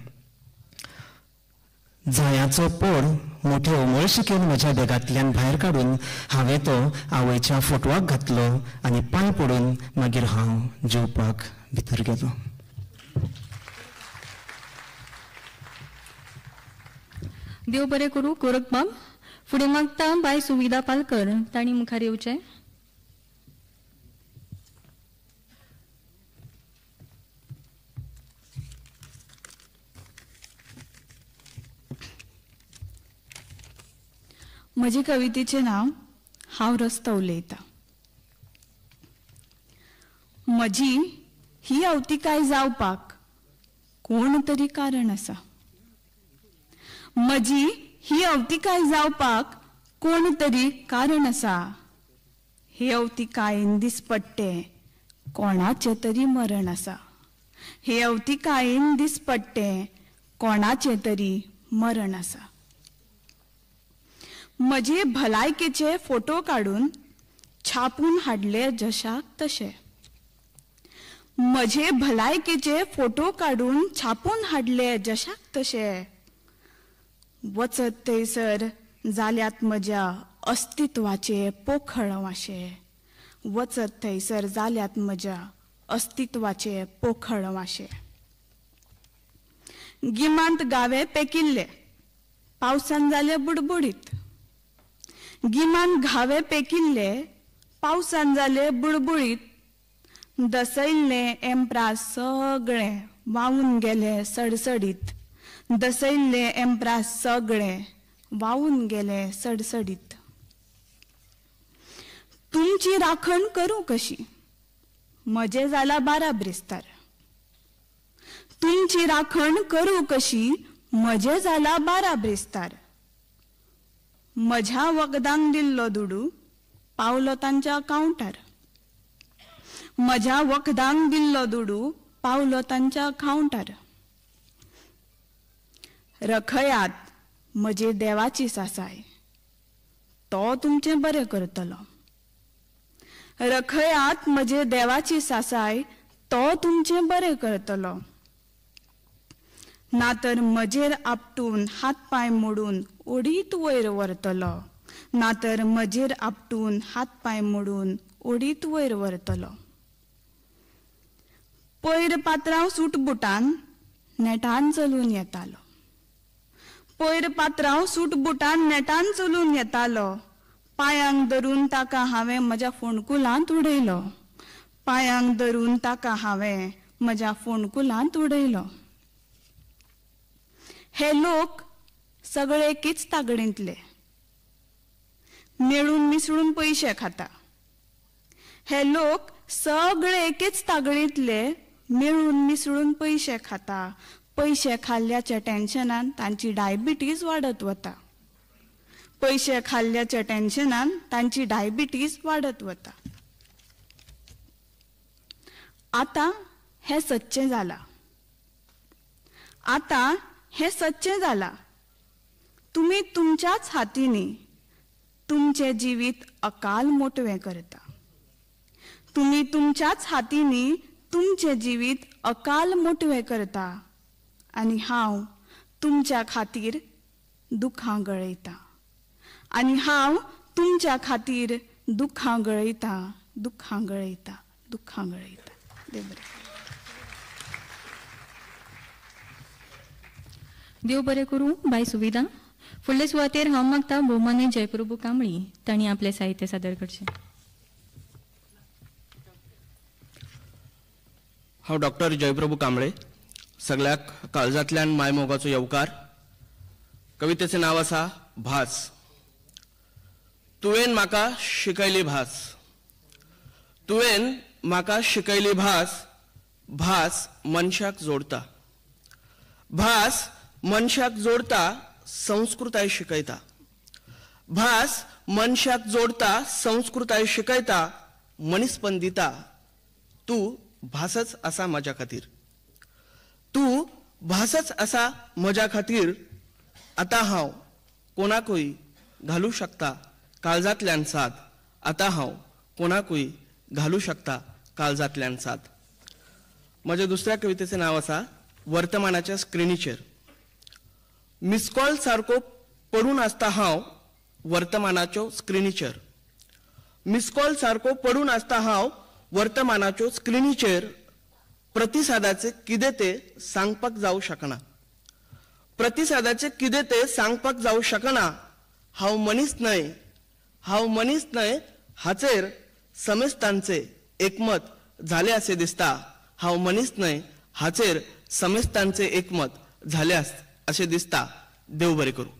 जायाचो पोड मोठे उमळशिकेन म्हज्या बॅगांतल्यान भायर काडून हांवें तो आवयच्या फोटवाक घातलो आनी पांय पडून मागीर हांव जेवपाक भितर गेलो. देव बरें करूं गोरखबाब. फुडें मागता बाय सुविधा पालकर, तांणी मुखार येवचें. म्हजे कवितेचें नांव हांव रस्तो उलयतां. म्हजी ही आवतिकाय जावपाक कोण तरी कारण आसा. म्हजी ही अवतिकाय जावपाक कोण तरी कारण आसा. हे अवतिकायेन दिसपट्टें कोणाचें तरी मरण आसा. हे अवतिकायेन दिसपट्टें कोणाचें तरी मरण आसा. म्हजे भलायकेचे फोटो काडून छापून हाडले जशाक तशे. म्हजे भलायकेचे फोटो काडून छापून हाडले जशाक तशे. वचत थंयसर जाल्यात म्हज्या अस्तित्वाचे पोखळ वाशे. वचत थंयसर जाल्यात म्हज्या अस्तित्वाचे पोखळ वाशे. गिमांत गावे पेकिल्ले पावसान जाले बुडबुडीत. गिमांत घावे पेकिल्ले पावसान जाले बुडबुडीत. दसयल्ले एम्प्रास सगळे वावून गेले सडसडीत. दसयल्ले एम्प्रास सगळे वावून गेले सडसडीत. तुमची राखण करूं कशी म्हजें जाला 12 ब्रेस्तार. तुमची राखण करूं कशी म्हजें जाला 12 ब्रेस्तार. म्हज्या वखदांक दिल्लो दुडू पावलो तांच्या अकावंटार. म्हज्या वखदांक दिल्लो दुडू पावलो तांच्या अकावंटार. रखयात म्हजे देवाची सासाय, तो तुमचें बरें करतलो. रखयात म्हजे देवाची सासाय, तो तुमचें बरें करतलो. ना तर म्हजेर आपटून हात पांय मोडून ओडीत वयर व्हरतलो. ना तर म्हजेर आपटून हात पांय मोडून ओडीत वयर व्हरतलो. पयर पात्रांव सूट बुटान नेटान चलून येतालो. पयर पात्रांव सूट बुटान नेटान चलून येतालो. पांयांक धरून ताका हांवें म्हज्या फोंडकुलांत उडयलो. पांयांक धरून ताका हांवें म्हज्या फोंडकुलांत उडयलो. हे लोक सगळे एकेच तागडेंतले, मेळून मिसळून पयशे खाता. हे लोक सगळे एकेच तागडेंतले, मेळून मिसळून पयशे खाता. पयशे खाल्ल्याच्या टेन्शनान तांची डायबिटीज वाडत वता. पयशे खाल्ल्याच्या टेन्शनान तांची डायबिटीज वाडत वता. आतां हें सच्चें जालां. आतां हें सच्चें जालां. तुमी तुमच्याच हातींनी तुमचें जिवीत अकाल मोटवें करता. तुमी तुमच्याच हातींनी तुमचें जिवीत अकाल मोटवें करता आनी हांव तुमच्या खातीर दुखां गळयतां. आनी हांव तुमच्या खातीर दुखां गळयतां, दुखां गळयतां, दुखां गळयतां. देव बरें. देव बरें करूं बाय सुविधा. फुडले सुवातेर हांव मागता भोवमाने जयप्रभू कांबळी तांणी आपलें साहित्य सादर करचें. हांव डॉक्टर जयप्रभू कांबळे. सगळ्याक काळजांतल्यान मायमोगाचो येवकार. कवितेचें नांव आसा भास. तुवें म्हाका शिकयली भास, तुवें म्हाका शिकयली भास. भास मनशाक जोडटा, भास मनशाक जोडटा, संस्कृताय शिकयता. भास मनशाक जोडटा, संस्कृताय शिकयता, मनीसपण दिता. तूं भासच आसा म्हज्या खातीर, तूं भासच आसा म्हज्या खातीर. आतां हांव कोणाकूय घालूं शकता काळजांतल्यान साथ. आतां हांव कोणाकूय घालूं शकता काळजांतल्यान साथ. म्हज्या दुसऱ्या कवितेचें नांव आसा वर्तमानाच्या स्क्रिनीचेर. मिसकॉल सारको पडून आसता हांव वर्तमानाच्यो स्क्रिनीचेर. मिसकॉल सारको पडून आसता हांव वर्तमानाच्यो स्क्रिनीचेर. प्रतिसादाचें कितें तें सांगपाक जावं शकना. प्रतिसादाचें कितें तें सांगपाक जावं शकना. हांव मनीस न्हय, हांव मनीस न्हय हाचेर समेस्तांचें एकमत जालें अशें दिसता. हांव मनीस न्हय हाचेर समेस्तांचें एकमत जालें अशें दिसता. देव बरें करूं.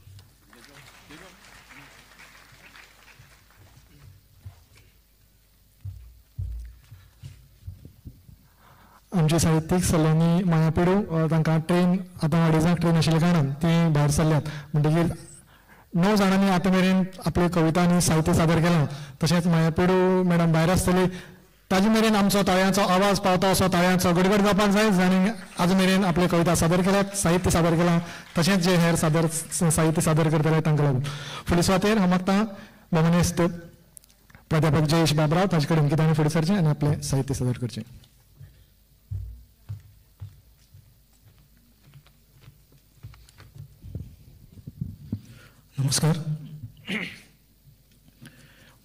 आमचे साहित्यीक सलोनी मायापेडू तांकां ट्रेन आतां अडेजांक ट्रेन आशिल्ल्या कारणान ती भायर सरल्यात. म्हणटकीर 9 जाणांनी आतां मेरेन आपल्यो कविता आनी साहित्य सादर केलां. तशेंच मायापेडू मॅडम भायर आसतली. ताजे मेरेन आमचो ताळयांचो आवाज पावता असो ताळयांचो गडगड जावपाक जाय. जाणीं आज मेरेन आपल्यो कविता सादर केल्यात, साहित्य सादर केलां, तशेंच जे हेर सादर साहित्य सादर करतले तांकां लागून. फुडले सुवातेर हांव मागता भोवमानेस्त प्राध्यापक जयेश बाबराव ताजे कडेन की ताणें फुडें सरचें आनी आपलें साहित्य सादर करचें. नमस्कार.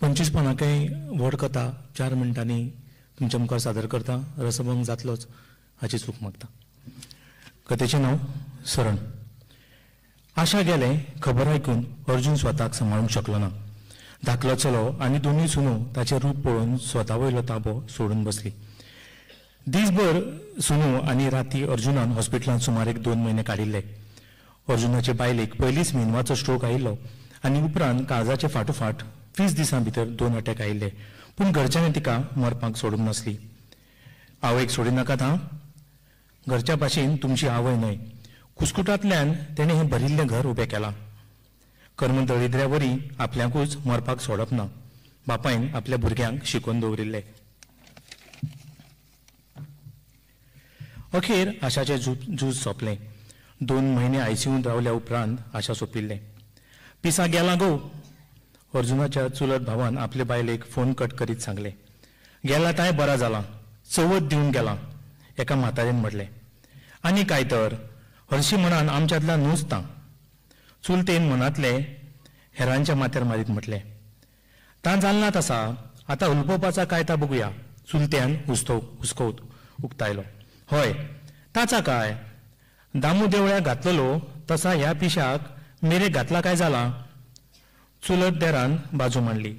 25 पानांकय व्हड कथा 4 मिनटांनी तुमच्या मुखार सादर करता. रसभंग जातलोच हाची चूक मागता. कथेचें नांव सरण. आशा गेलें खबर आयकून अर्जुन स्वताक सांबाळूंक शकलो ना. धाकलो चलो आनी दोनूय सुनो ताचें रूप पळोवन स्वता वयलो ताबो सोडून बसली. दीसभर सुनो आनी राती अर्जुनान हॉस्पिटलांत सुमार 2 म्हयने काडिल्ले. अर्जुनाचे बायलेक पयलींच मेंदवाचो स्ट्रोक आयिल्लो आनी उपरांत काळजाचे फाटोफाट 20 दिसां भितर 2 अटॅक आयिल्ले. पूण घरच्यांनी तिका मरपाक सोडूंक नासली. आवयक सोडिनाकात हां, घरच्या भाशेन तुमची आवय न्हय. कुस्कुटांतल्यान तेणें हें भरिल्लें घर उबें केलां. कर्मदळिद्र्या वरी आपल्याकूच मरपाक सोडप ना. बापायन आपल्या भुरग्यांक शिकोवन दवरिल्ले. अखेर आशाचें झूज सोंपलें. 2 म्हयने आयसीयूंत रावल्या उपरांत आशा सोंपिल्लें. पिसा गेला गो, अर्जुनाच्या चुलत भावान आपले बायलेक फोन कट करीत सांगलें. गेला तांय बरा जाला, चवथ दिवन गेला, एका म्हातारेन म्हटलें. आनी काय तर, हरशी म्हणान आमच्यांतला न्हूच तां, चुलतेन मनांतले हेरांच्या माथ्यार मारीत म्हटलें. तां जालनात आसा, आतां उलपोवपाचा काय ता बघुया, चुलत्यान हुस्को उक्तायलो. हय ताचा काय, दामू देवळ्या घातलेलो तसा ह्या पिशाक मेरेक घातला काय जाला, चुलत देरान बाजू मांडली.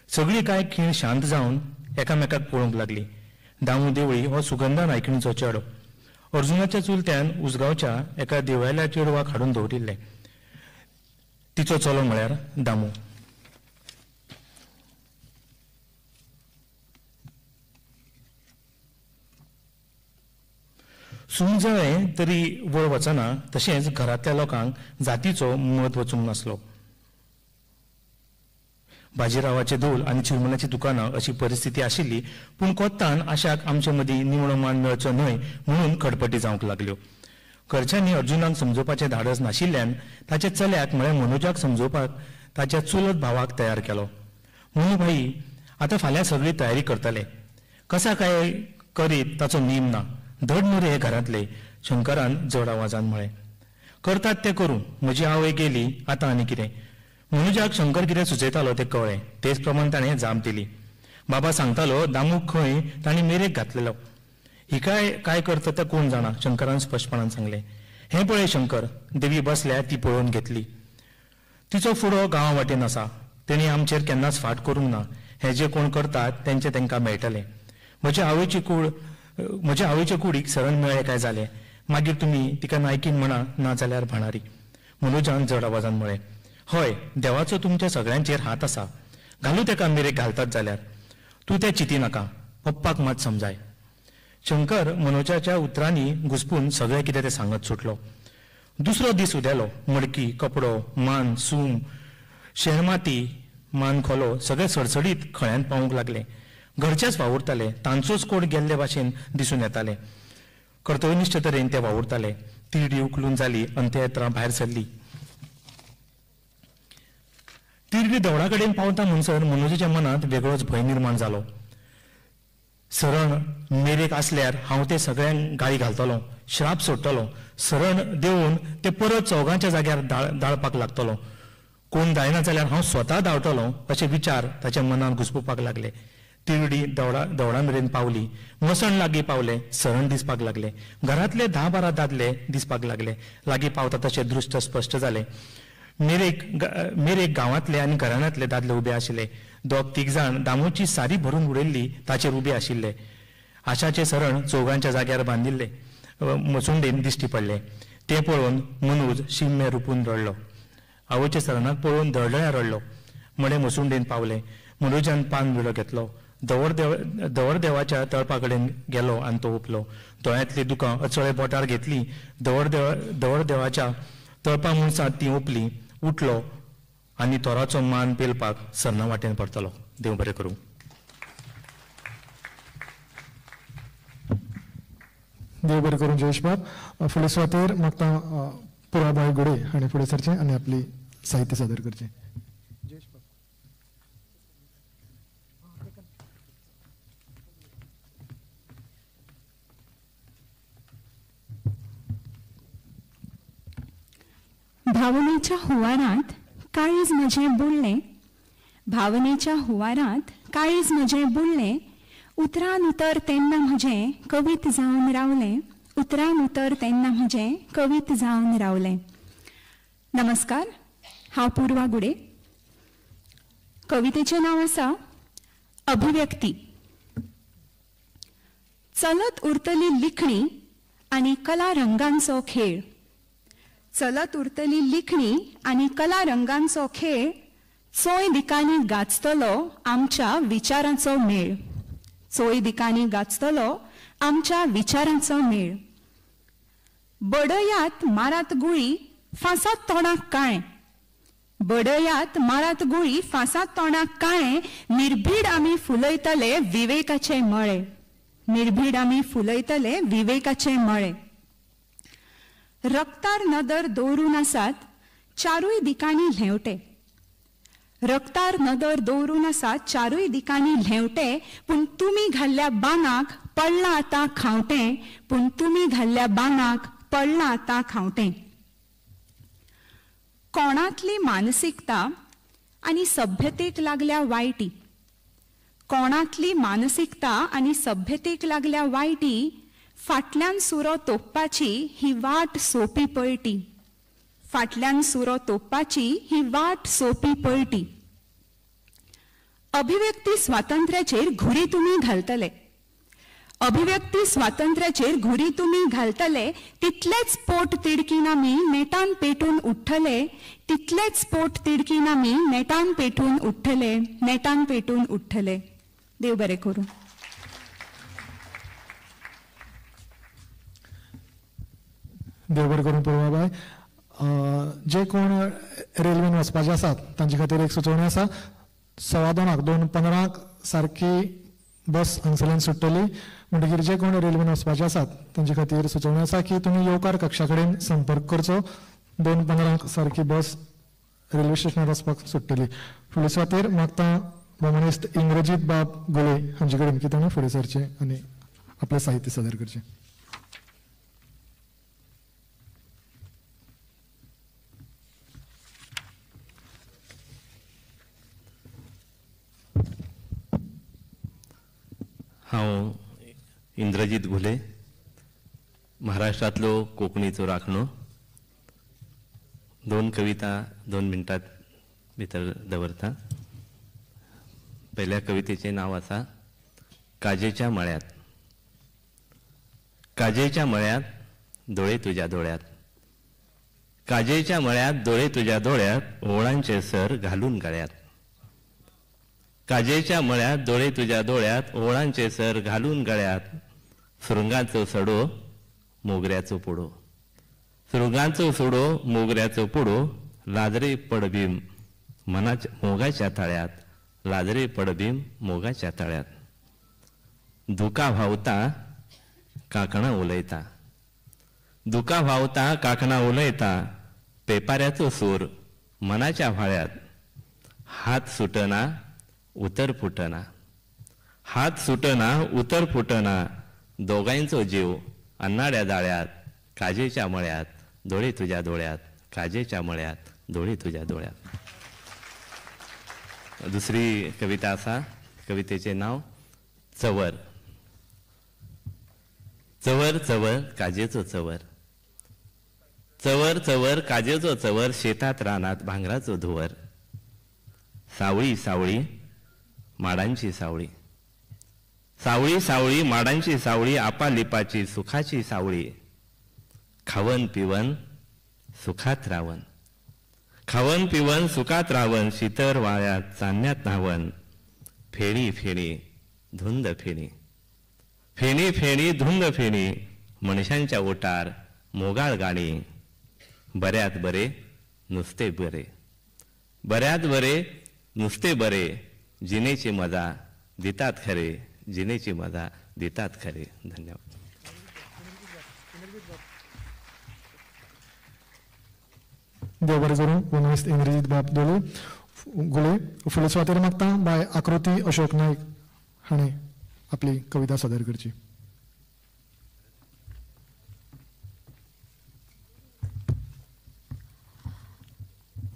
सगळी कांय खीण शांत जावन एकामेकाक पळोवंक लागली. दामू देवळी हो सुगंधा नायकिणीचो चेडो. अर्जुनाच्या चुलत्यान उसगांवच्या एका देवळ्याल्या चेडवाक हाडून दवरिल्लें. तिचो चलो म्हळ्यार दामू. सून जळ्ळें तरी वळ वचना, तशेंच घरांतल्या लोकांक जातीचो मत वचूंक नासलो. बाजीरावाचे धोल आनी चिरमुल्याची दुकानां अशी परिस्थिती आशिल्ली. पूण कोत्तान आशाक आमचे मदीं निमणो मान मेळचो न्हय म्हणून खटपटी जावंक लागल्यो. घरच्यांनी अर्जुनाक समजोवपाचें धाडस नाशिल्ल्यान ताच्या चल्याक म्हळ्यार मनोजाक समजोवपाक ताच्या चुलत भावाक तयार केलो. मनू भाई आतां फाल्यां सगळी तयारी करतले, कसा काय करीत ताचो नेम ना, धड न्हू रे हे घरांतले, शंकरान जड आवाजान म्हळें. करतात तें करूं, म्हजी आवय गेली आतां आनी कितें. मनोजाक शंकर कितें सुचयतालो तें कळ्ळें. तेच प्रमाण ताणें जाप दिली. बाबा सांगतालो दामूक खंय ताणें मेरेक घातलेलो, हिकाय काय करता तें कोण जाणा, शंकरान स्पश्टपणान सांगलें. हें पळय शंकर, देवी बसल्या ती पळोवन घेतली. तिचो फुडो गांवा वाटेन आसा, तेणी आमचेर केन्नाच फाट करूंक ना. हें जे कोण करतात तेंचें तांकां मेळटलें. म्हजे आवयचे कुडीक सरण मेळ्ळें काय जालें, मागीर तुमी तिका नायकीन म्हणा ना जाल्यार भाणारी, मनोजान जड आवाजान म्हळें. हय, देवाचो तुमच्या सगळ्यांचेर हात आसा, घालू तेका मेरेक घालतात जाल्यार, तूं तें चिंती नाका, पप्पाक मात समजाय. शंकर मनोजाच्या उतरांनी घुसपून सगळें कितें तें सांगत सुटलो. दुसरो दीस उदेलो. मडकी, कपडो, मान, सूम, शेणमाती, मान खोलो सगळे सडसडीत खळ्यांत पावूंक लागले. घरचेच वावुरताले, तांचोच कोण गेल्ले भाशेन दिसून येताले. कर्तव्यनिश्ठ तरेन ते वावुरताले. तिरडी उखलून जाली, अंत्ययात्रा भायर सरली. तिरडी देवळा कडेन पावता म्हणसर मनोजाच्या मनांत वेगळोच भंय निर्माण जालो. सरण मेरेक आसल्यार हांव ते सगळ्यांक गाळी घालतलो, श्राप सोडटलो, सरण देवून ते परत चौगांच्या जाग्यार दाळपाक लागतलो, कोण जायना जाल्यार हांव स्वता धांवतलो, अशे विचार ताच्या मनांत घुसपुपाक लागले. तिरडी देवळा मेरेन पावली. मसण लागीं पावले, सरण दिसपाक लागले. घरांतले 10-12 दादले दिसपाक लागले. लागीं पावता तशें दृश्ट स्पश्ट जालें. मेरेक गांवांतले आनी घराण्यांतले दादले उबे आशिल्ले. 2-3 जाण दामूची सारी भरून उडयल्ली ताचेर उबे आशिल्ले. आशाचें सरण चौगांच्या जाग्यार बांदिल्ले मसुंडेन दिश्टी पडलें. तें पळोवन मनोज शिम्मे रुपून रडलो. आवयच्या सरणाक पळोवन धडधड्या रडलो. मडें मसुंडेन पावलें. मनोजान पान विडो घेतलो. दवरदेवाच्या तळपा कडेन गेलो आनी तो उपलो. दोळ्यांतलीं दुकां अचळे बोटार घेतली. दवरदेवाच्या तळपा मुळसांत ती ओपली. उठलो आनी तोराचो मान पेलपाक सरना वाटेन परतलो. देव बरें करूं. देव बरें करूं जयेश बाब. फुडें सुवातेर म्हाका पुराबाय गुडे हांणी फुडें सरचें आनी आपली साहित्य सादर करचें. भावनेच्या हुवारांत काळीज म्हजें बुडलें, भावनेच्या हुवारांत काळीज म्हजें बुडलें, उतरान उतर तेन्ना म्हजें कवीत जावन रावलें, उतरान उतर तेन्ना म्हजें कवीत जावन रावलें. नमस्कार, हांव पूर्वा गुडे. कवितेचें नांव आसा अभिव्यक्ती. चलत उरतली लिखणी आनी कला रंगांचो खेळ, चलत उरतली लिखणी आनी कला रंगांचो खेळ, चोंय दिकांनी गाजतलो आमच्या विचारांचो मेळ, चोंय दिकांनी गाजतलो आमच्या विचारांचो मेळ. बडयात मारात गुळी फांसात तोंडाक काळें, बडयात मारात गुळी फांसात तोंडाक काळें, निर्भीड आमी फुलयतले विवेकाचे मळे, निर्भीड आमी फुलयतले विवेकाचे मळे. रक्तार नदर दवरून आसात चारूय दिकांनी ल्हेंवटे, रक्तार नदर दवरून आसात चारूय दिकांनी ल्हेंवटे, पूण तुमी घाल्ल्या बांगाक पडलां आतां खावटें, पूण तुमी घाल्ल्या बांगाक पडलां आतां खावटें. कोणांतली मानसिकता आनी सभ्यतेक लागल्या वायटी, कोणांतली मानसिकता आनी सभ्यतेक लागल्या वायटी, फाटल्यान सुरो तोपपाची ही वाट सोपी पळटी, फाटल्यान सुरो तोपपाची ही वाट सोपी पळटी. अभिव्यक्ती स्वातंत्र्याचेर घुरी तुमी घालतले, अभिव्यक्ती स्वातंत्र्याचेर घुरी तुमी घालतले, तितलेच पोट तिडकीन आमी नेटान पेटून उठ्ठले, तितलेच पोट तिडकीन आमी नेटान पेटून उठ्ठले, नेटान पेटून उठ्ठले. देव बरें करूं. देव बरें करूं पूर्वाबाय. जे कोण रेल्वेन वचपाचे आसात तांचे खातीर एक सुचोवणी आसा. 2:15 2:15 सारकी बस हांगसरल्यान सुट्टली, म्हणटकीर जे कोण रेल्वेन वचपाचे आसात तांचे खातीर सुचोवणी आसा की तुमी येवकार कक्षा कडेन संपर्क करचो. 2:15 सारकी बस रेल्वे स्टेशनार वचपाक सुट्टली. फुडले सुवातेर मागता भोवमानेस्त इंद्रजीत बाब गोले हांचे कडेन की तांणी फुडें सरचें आनी आपलें साहित्य सादर करचें. हांव इंद्रजीत घुले, महाराष्ट्रांतलो कोंकणीचो राखणो. 2 कविता 2 मिनटां भितर दवरता. पहिल्या कवितेचें नांव आसा काजेच्या मळ्यांत. काजेच्या मळ्यांत दोळे तुज्या दोळ्यांत, काजेच्या मळ्यांत दोळे तुज्या दोळ्यांत, ओवळांचे सर घालून गळ्यांत. काजेच्या मळ्यांत दोळे तुज्या दोळ्यांत, ओवळांचे सर घालून गळ्यांत, सुरंगाचो सडो मोगऱ्याचो पुडो, सुरंगाचो सडो मोगऱ्याचो पुडो, लाजरे पडबीम मनाच्या मोगाच्या ताळ्यांत, लाजरे पडबीम मोगाच्या ताळ्यांत. दुकां व्हांवता कांकणां उलयता, दुकां व्हांवता कांकणां उलयता, पेपाऱ्याचो सूर मनाच्या व्हाळ्यांत, हात सुटना उतर फुटना, हात सुटना उतर फुटना, दोगांयचो जीव अन्नाड्या जाळ्यांत, काजेच्या मळ्यांत दोळे तुज्या दोळ्यांत, काजेच्या मळ्यांत दोळे तुज्या दोळ्यांत. दुसरी कविता आसा, कवितेचें नांव चवर. चवर चवर काजेचो चवर, चवर चवर काजेचो चवर, शेतात रानात भांगराचो धुवर, सावळी सावळी माडांची सावळी, सावळी सावळी माडांची सावळी, आपालिपाची सुखाची सावळी, खावन पिवन सुखात रावन, खावन पिवन सुखात रावन, शितर वाळ्यात चान्न्यात न्हावन, फेणी फेणी धुंद फेणी, फेणी फेणी धुंद फेणी, मनशांच्या ओटार मोगाळ गाणी, बऱ्यात बरे नुस्ते बरे, बऱ्यात बरे नुस्ते बरे, जिणेची मजा दितात खरे, जिणेची मजा दितात खरे. धन्यवाद. देव बरें करूं. वनवेस्त इंद्रजीत बाब दोले गुले. फुडले सुवातेर मागता बाय आकृती अशोक नायक हाणें आपली कविता सादर करची.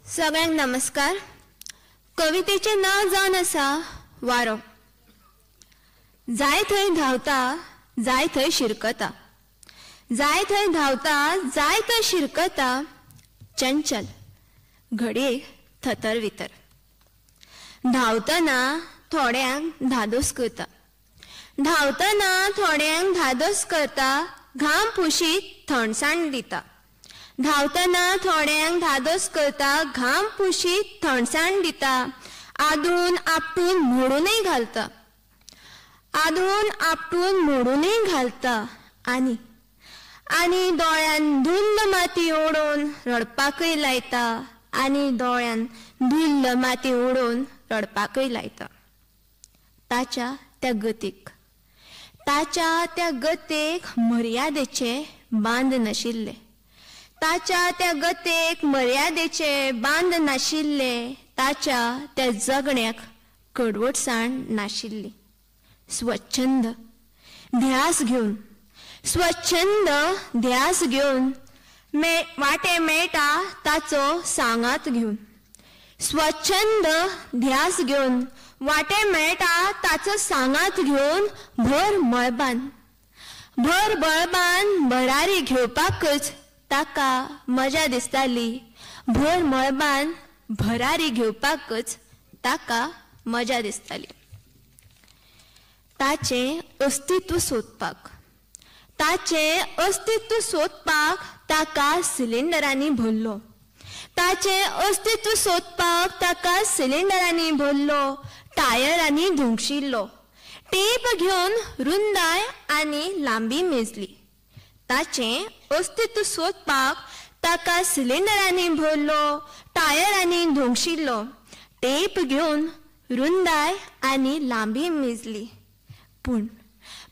सगळ्यांक नमस्कार. कवितेचें नांव जावन आसा वारो. जाय थंय धांवता, जाय थंय शिरकता, जाय थंय धांवता, जाय थंय शिरकता, चंचल घडयेक थतर वितर. धांवतना थोड्यांक धादोस करता, धांवतना थोड्यांक धादोस करता, घाम पुशीत थंडसाण दिता. धांवतना थोड्यांक धादोस करता, घाम पुशीत थंडसाण दिता, आदळून आपटून मोडूनय घालता, आदळून आपटून मोडूनय घालता. आनी आनी दोळ्यान धुल्ल माती उडोवन रडपाकय लायता, आनी दोळ्यान धुल्ल माती उडोवन रडपाकय लायता. ताच्या त्या गतीक, ताच्या त्या गतेक मर्यादेचे बांद नाशिल्ले, ताच्या त्या गतेक मर्यादेचे बांद नाशिल्ले, ताच्या त्या जगण्याक कडवटसाण नाशिल्ली. स्वच्छंद ध्यास घेवन, स्वच्छंद ध्यास घेवन वाटे मेळटा ताचो सांगात घेवन, स्वच्छंद ध्यास घेवन वाटे मेळटा ताचो सांगात घेवन, भर मळबान, भर बळबान भरारी घेवपाकच ताका मजा दिसताली, भर मळबान भरारी घेवपाकच ताका मजा दिसताली. ताचें अस्तित्व सोदपाक, ताचें अस्तित्व सोदपाक ताका सिलिंडरांनी भरलो, ताचें अस्तित्व सोदपाक ताका सिलिंडरांनी भरलो, टायरांनी धुंगशिल्लो, टेप घेवन रुंदाय आनी लांबी मेजली. ताचें अस्तित्व सोदपाक ताका सिलिंडरांनी भरलो, टायरांनी धोंगशिल्लो, टेप घेवन रुंदाय आनी लांबी मेजली. पूण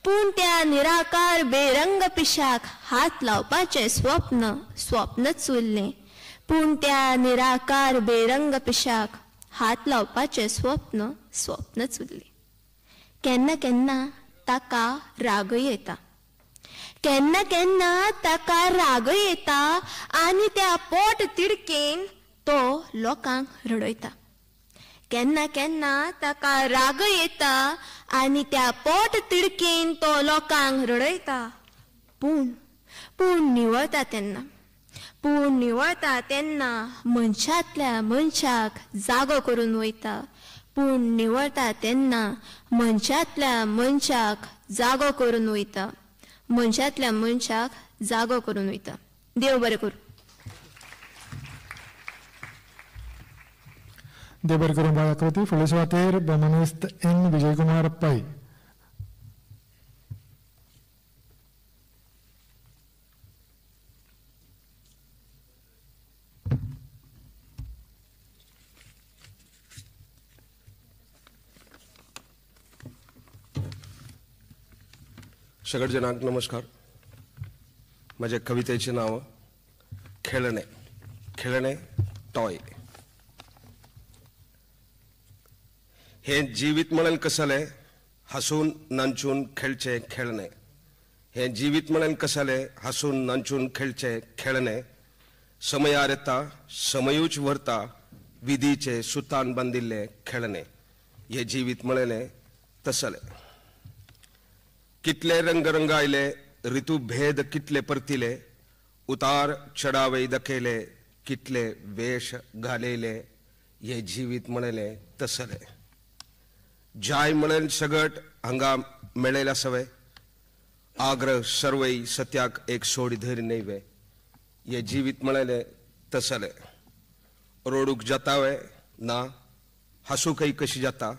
पूण त्या निराकार बेरंग पिशाक हात लावपाचें स्वप्न स्वप्नच उरलें. पूण त्या निराकार बेरंग पिशाक हात लावपाचें स्वप्न स्वप्नच उरलें. केन्ना केन्ना ताका रागय येता, केन्ना केन्ना ताका रागय येता आनी त्या पोट तिडकेन तो लोकांक रडयता. केन्ना केन्ना ताका राग येता आनी त्या पोट तिडकेन तो लोकांक रडयता. पूण पूण निवळता तेन्ना, पूण निवळता तेन्ना मनशांतल्या मनशाक जागो करून वयता. पूण निवळता तेन्ना मनशांतल्या मनशाक जागो करून वयता, मनशांतल्या मनशाक जागो करून वयता. देव बरें करूं. देव बरें करूं बाय आकृती. फुडले सुवातेर भोवमानेस्त एन विजयकुमार पै. सगळ्या जणांक नमस्कार. माझ्या कवितेचे नाव खेळणे. खेळणे टॉय. हे जीवित म्हणेल कसले हसून नांचून खेळचे खेळणे. हे जीवित म्हणेल कसले हसून नांचून खेळचे खेळणे. समयार येता समयूच व्हरता विधीचे सुतान बांदिल्ले खेळणे. हे जीवित म्हणले तसले. कितले रंगरंग आयले ऋतुभेद कितले परतिले उतार चढावे दखेले कितले वेश घालेले. हे जीवित म्हणले तसले. जाय म्हणेल सगट हांगा मेळेल आसवे आग्रह सर्वय सत्याक एक सोड धरी नैवे. हे जीवित म्हणले तसले. रोडूक जातावे ना हासूकय कशी जाता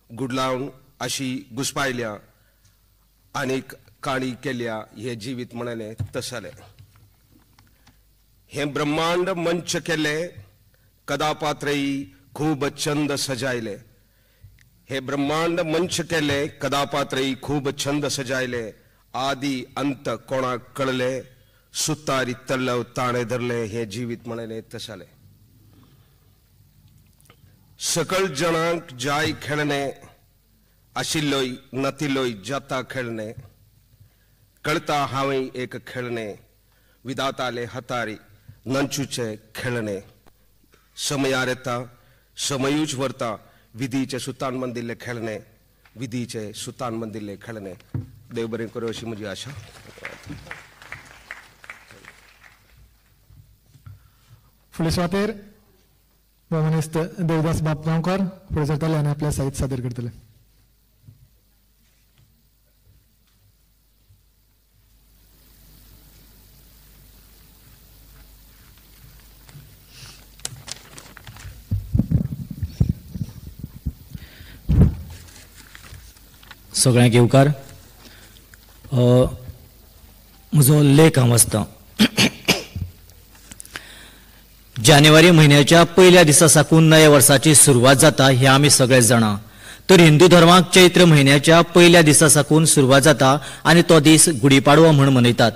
गुडलावन अशी घुसपायल्या आनीक काणी केल्या. हे जीवित म्हणले तसले. हे ब्रह्मांड मंच केले कदापात्रयी खूब छंद सजायले. हे ब्रह्मांड मंच केले कदापात्रयी खूब छंद सजायले. आदी अंत कोणाक कळले सुतारी तल्लव ताणें धरलें हें जिवीत म्हणलें तशालें. सकल जणांक जाय खेळणें आशिल्लोय नातिल्लोय जाता खेळणें कळता हांवें एक खेळणें विदाताले हातारी नंचूचें खेळणें समयार येता समयूच व्हरता विधीचें सुतान मंदिल्लें खेळणें विधीचें सुतान मंदिल्लें खेळणें. देव बरें करूं अशी म्हजी आशा. फुडले सुवातेर भोवमानेस्त देवदास बाब गांवकर फुडें सरतले आनी आपलें साहित्य सादर करतले. सगळ्यांक येवकार. म्हजो लेख हांव वाचतां. जानेवारी म्हयन्याच्या पयल्या दिसा साकून नव्या वर्साची सुरवात जाता हें आमी सगळे जाणा. तर हिंदू धर्माक चैत्र म्हयन्याच्या पयल्या दिसा साकून सुरवात जाता आनी तो दीस गुढीपाडवो म्हूण मनयतात.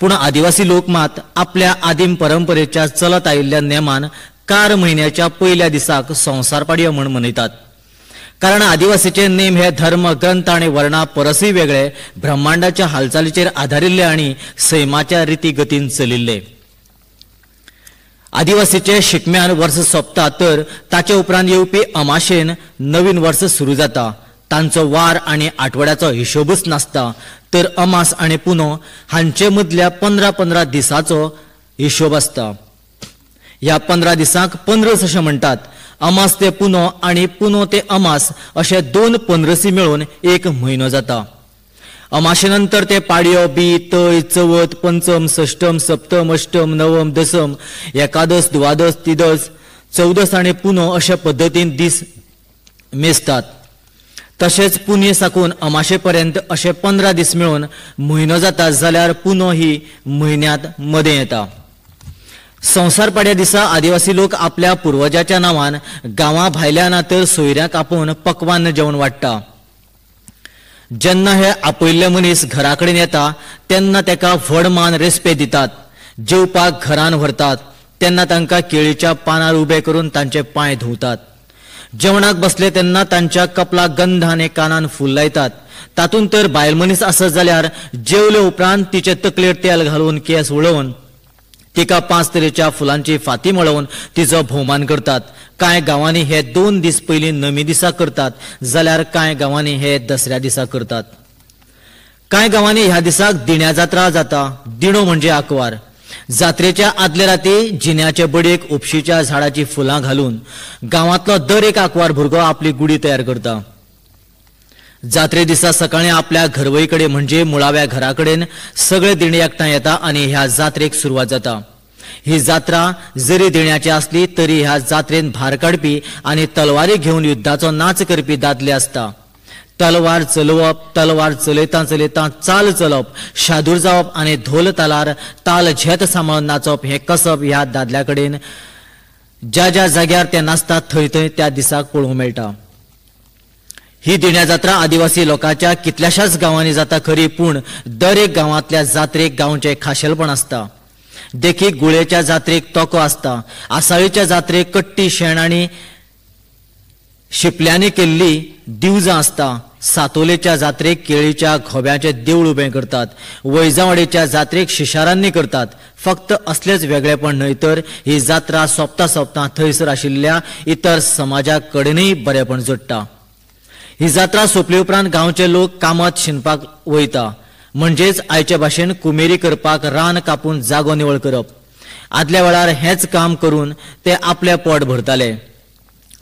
पूण आदिवासी लोक मात आपल्या आदीम परंपरेच्या चलत आयिल्ल्या नेमान कार म्हयन्याच्या पयल्या दिसाक संवसार पाडयो म्हूण मनयतात. कारण आदिवासीचे नेम हे धर्म ग्रंथ आनी वर्णा परसूय वेगळे, ब्रह्मांडाच्या हालचालीचेर आदारिल्ले आनी सैमाच्या रिती गतीन चलिल्ले. आदिवासीचे शिगम्यान वर्स सोंपता तर ताचे उपरांत येवपी अमाशेन नवीन वर्स सुरू जाता. तांचो वार आनी आठवड्याचो हिशोबूच नासता तर अमास आनी पुनो हांचे मदल्या 15-15 दिसाचो हिशोब आसता. ह्या 15 दिसांक पंद्रस अशें म्हणटात. अमास ते पुनो आनी पुनो ते अमास अशे 2 पंद्रसी मेळून एक म्हयनो जाता. अमाशे नंतर ते पाडयो बी तय चवथ पंचम षष्टम सप्तम अष्टम नवम दसम एकादस द्वादस तिदस चवदस आनी पुनो अशे पद्दतीन दीस मेजतात. तशेंच पुनये साकून अमाशे पर्यंत अशे 15 दीस मेळून म्हयनो जाता जाल्यार पुनो ही म्हयन्यांत मदें येता. संवसार पाड्या दिसा आदिवासी लोक आपल्या पुर्वजाच्या नांवान गांवा भायल्या ना तर सोयऱ्यांक आपोवन पकवान जेवण वाडटा. जेन्ना हे आपयल्ले मनीस घरा कडेन येता तेन्ना ताका व्हड मान रेस्पेद दितात. जेवपाक घरान व्हरतात तेन्ना तांकां केळीच्या पानार उबे करून तांचे पांय धुवतात. जेवणाक बसले तेन्ना तांच्या कपलाक गंध आनी कानान फूल लायतात. तातूंत तर बायल मनीस आसत जाल्यार जेवले उपरांत तिचे तकलेर तेल घालून केंस उडोवन तिका 5 तरेच्या फुलांची फाती मेळोवन तिचो भोवमान करतात. कांय गांवांनी हे 2 दीस पयलीं नमी दिसा करतात जाल्यार कांय गांवांनी हे दसऱ्या दिसा करतात. कांय गांवांनी ह्या दिसाक दिण्या जात्रा जाता. दिणो म्हणजे आंकवार. जात्रेच्या आदले राती जिन्याचे बडयेक उपशीच्या झाडाची फुलां घालून गांवांतलो दर एक आंकवार भुरगो आपली गुडी तयार करता. जात्रे दिसा सकाळीं आपल्या घरवई कडेन म्हणजे मुळाव्या घरा कडेन सगळे दिणे एकठांय येता आनी ह्या जात्रेक सुरवात जाता. ही जात्रा जरी दिण्याची आसली तरी ह्या जात्रेन भार काडपी आनी तलवारी घेवन युद्धाचो नाच करपी दादले आसता. तलवार चलोवप, तलवार चलयता चलयता चाल चलप, शादूर जावप आनी धोल तालार ताल झेत सांबाळून नाचप हें कसब ह्या दादल्या कडेन ज्या ज्या जाग्यार ते नाचतात थंय थंय त्या दिसाक पळोवंक मेळटा. ही दिण्या जात्रा आदिवासी लोकांच्या कितल्याशाच गांवांनी जाता खरी, पूण दर एक गांवांतल्या जात्रेक गांवचें खाशेलपण आसता. देखीक गुळेच्या जात्रेक तोको आसता, आसाळीच्या जात्रेक कट्टी शेण आनी शिपल्यांनी केल्ली दिवजां आसता, सातोलेच्या जात्रेक केळीच्या घोब्याचें देवूळ उबें करतात, वैजावाडीच्या जात्रेक शिशारांनी करतात. फक्त असलेच वेगळेपण न्हय तर ही जात्रा सोंपता सोंपता थंयसर आशिल्ल्या इतर समाजा कडेनूय बरेपण जोडटा. ही जात्रा सोंपले उपरांत गांवचे लोक कामत शिनपाक वयता, म्हणजेच आयचे भाशेन कुमेरी करपाक रान कापून जागो निवळ करप. आदल्या वेळार हेंच काम करून ते आपलें पोट भरताले,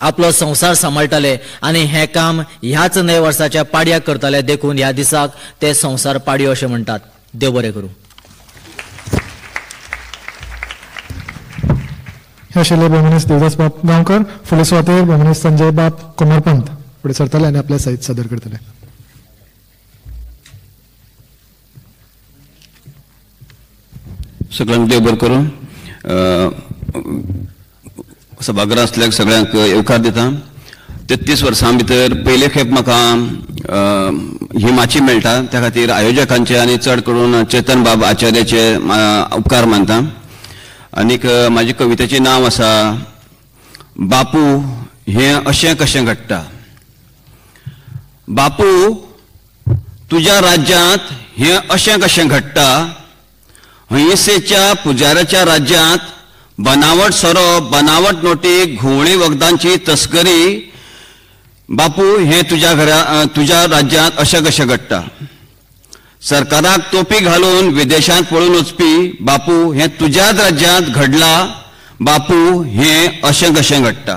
आपलो संवसार सांबाळटाले आनी हें काम ह्याच नव्या वर्साच्या पाडयाक करताले. देखून ह्या दिसाक ते संवसार पाडयो अशें म्हणटात. देव बरें करूं. हे आशिल्ले भोवमानेस्त देवदास बाब गांवकर. फुडले सुवातेर भोवमानेस्त संजय बाब कोमरपंत फुडें सरतले आनी आपलें साहित्य सादर करतले. सगळ्यांक देव बरें करूं. सभाघरांतल्या सगळ्यांक येवकार दिता. 33 वर्सां भितर पयले खेप म्हाका ही माची मेळटा, त्या खातीर आयोजकांचे आनी चड करून चेतन बाब आचार्याचे उपकार मानता. आनीक म्हाजी कवितेचें नांव आसा बापू हें अशें कशें घडटा. बापू तुज्या राज्यांत हें अशें कशें घडटा, अहिंसेच्या पुजाऱ्याच्या राज्यांत बनावट सोरो, बनावट नोटी, घुंवळी वखदांची तस्करी, बापू हें तुज्या घरा तुज्या राज्यांत अशें कशें घडटा. सरकाराक तोपी घालून विदेशांत पळून वचपी बापू हें तुज्याच राज्यांत घडला, बापू हें अशें कशें घडटा.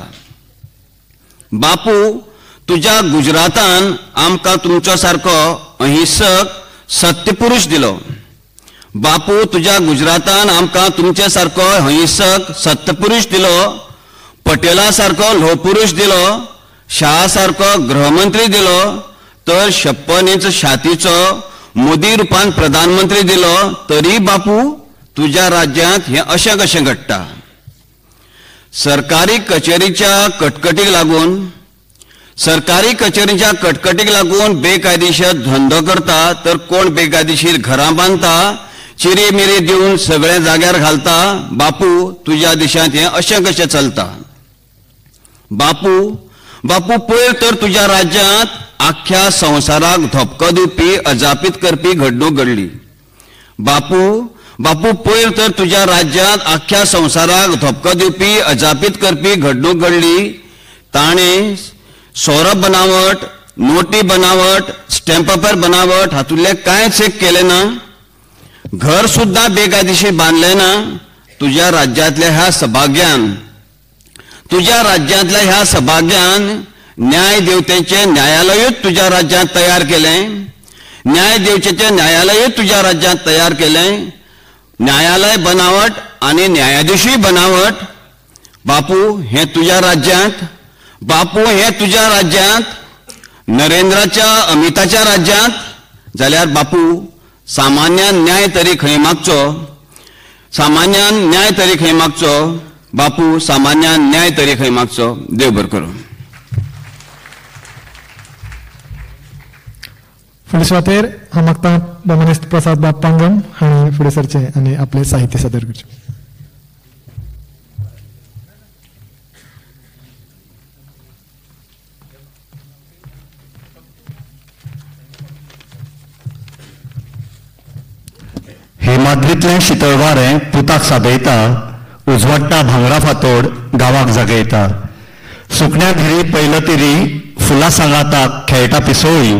बापू तुज्या गुजरातान आमकां तुमच्या सारको अहिंसक सत्यपुरुष दिलो, बापू तुज्या गुजरातान आमकां तुमच्या सारको अहिंसक सत्यपुरुष दिलो, पटेला सारको ल्होपुरुष दिलो, शाह सारको गृहमंत्री दिलो, तर 56 इंच छातीचो मोदी रुपान प्रधानमंत्री दिलो, तरी बापू तुज्या राज्यांत हें अशें कशें घडटा. सरकारी कचेरीच्या कटकटीक लागून, सरकारी कचेरीच्या कटकटीक लागून बेकायदेशीर धंदो करता, तर कोण बेकायदेशीर घरां बांदता, चिरी मिरी दिवन सगळें जाग्यार घालता, बापू तुज्या देशांत हें अशें कशें चलता. बापू बापू पयर तर तुज्या राज्यांत आख्ख्या संवसाराक धपको दिवपी अजापीत करपी घडणूक घडली, बापू बापू पयर तर तुज्या राज्यांत आख्ख्या संवसाराक धपको दिवपी अजापीत करपी घडणूक घडली. ताणें सोरो बनावट, नोटी बनावट, स्टॅम्प पेपर बनावट हातूंतलें कांयच एक केलें ना, घर सुद्दां बेकायदेशीर बांदलें ना. तुज्या राज्यांतल्या ह्या सभाग्यान, तुज्या राज्यांतल्या ह्या सभाग्यान न्याय देवतेचें न्यायालयूच तुज्या राज्यांत तयार केलें, न्याय देवतेचें न्यायालयूच तुज्या राज्यांत तयार केलें. न्यायालय बनावट आनी न्यायाधिशूय बनावट, बापू हें तुज्या राज्यांत, बापू हें तुज्या राज्यांत, नरेंद्राच्या अमिताच्या राज्यांत जाल्यार बापू सामान्यान न्याय तरी खंय मागचो, सामान्यान न्याय तरी खंय मागचो, बापू सामान्यान न्याय तरी खंय मागचो. देव बरें करूं. फुडले सुवातेर हांव मागता मानेस्त प्रसाद बाब पांगम हांणी फुडें सरचें आनी आपलें साहित्य सादर करचें. हेमाद्रीतलें शितळ वारें पुताक सादयता, उजवाडटा भांगरा फातोड गांवाक जागयता. सुकण्या धिरी पयलो तिरी फुलां सांगाताक खेळटा पिसोळी,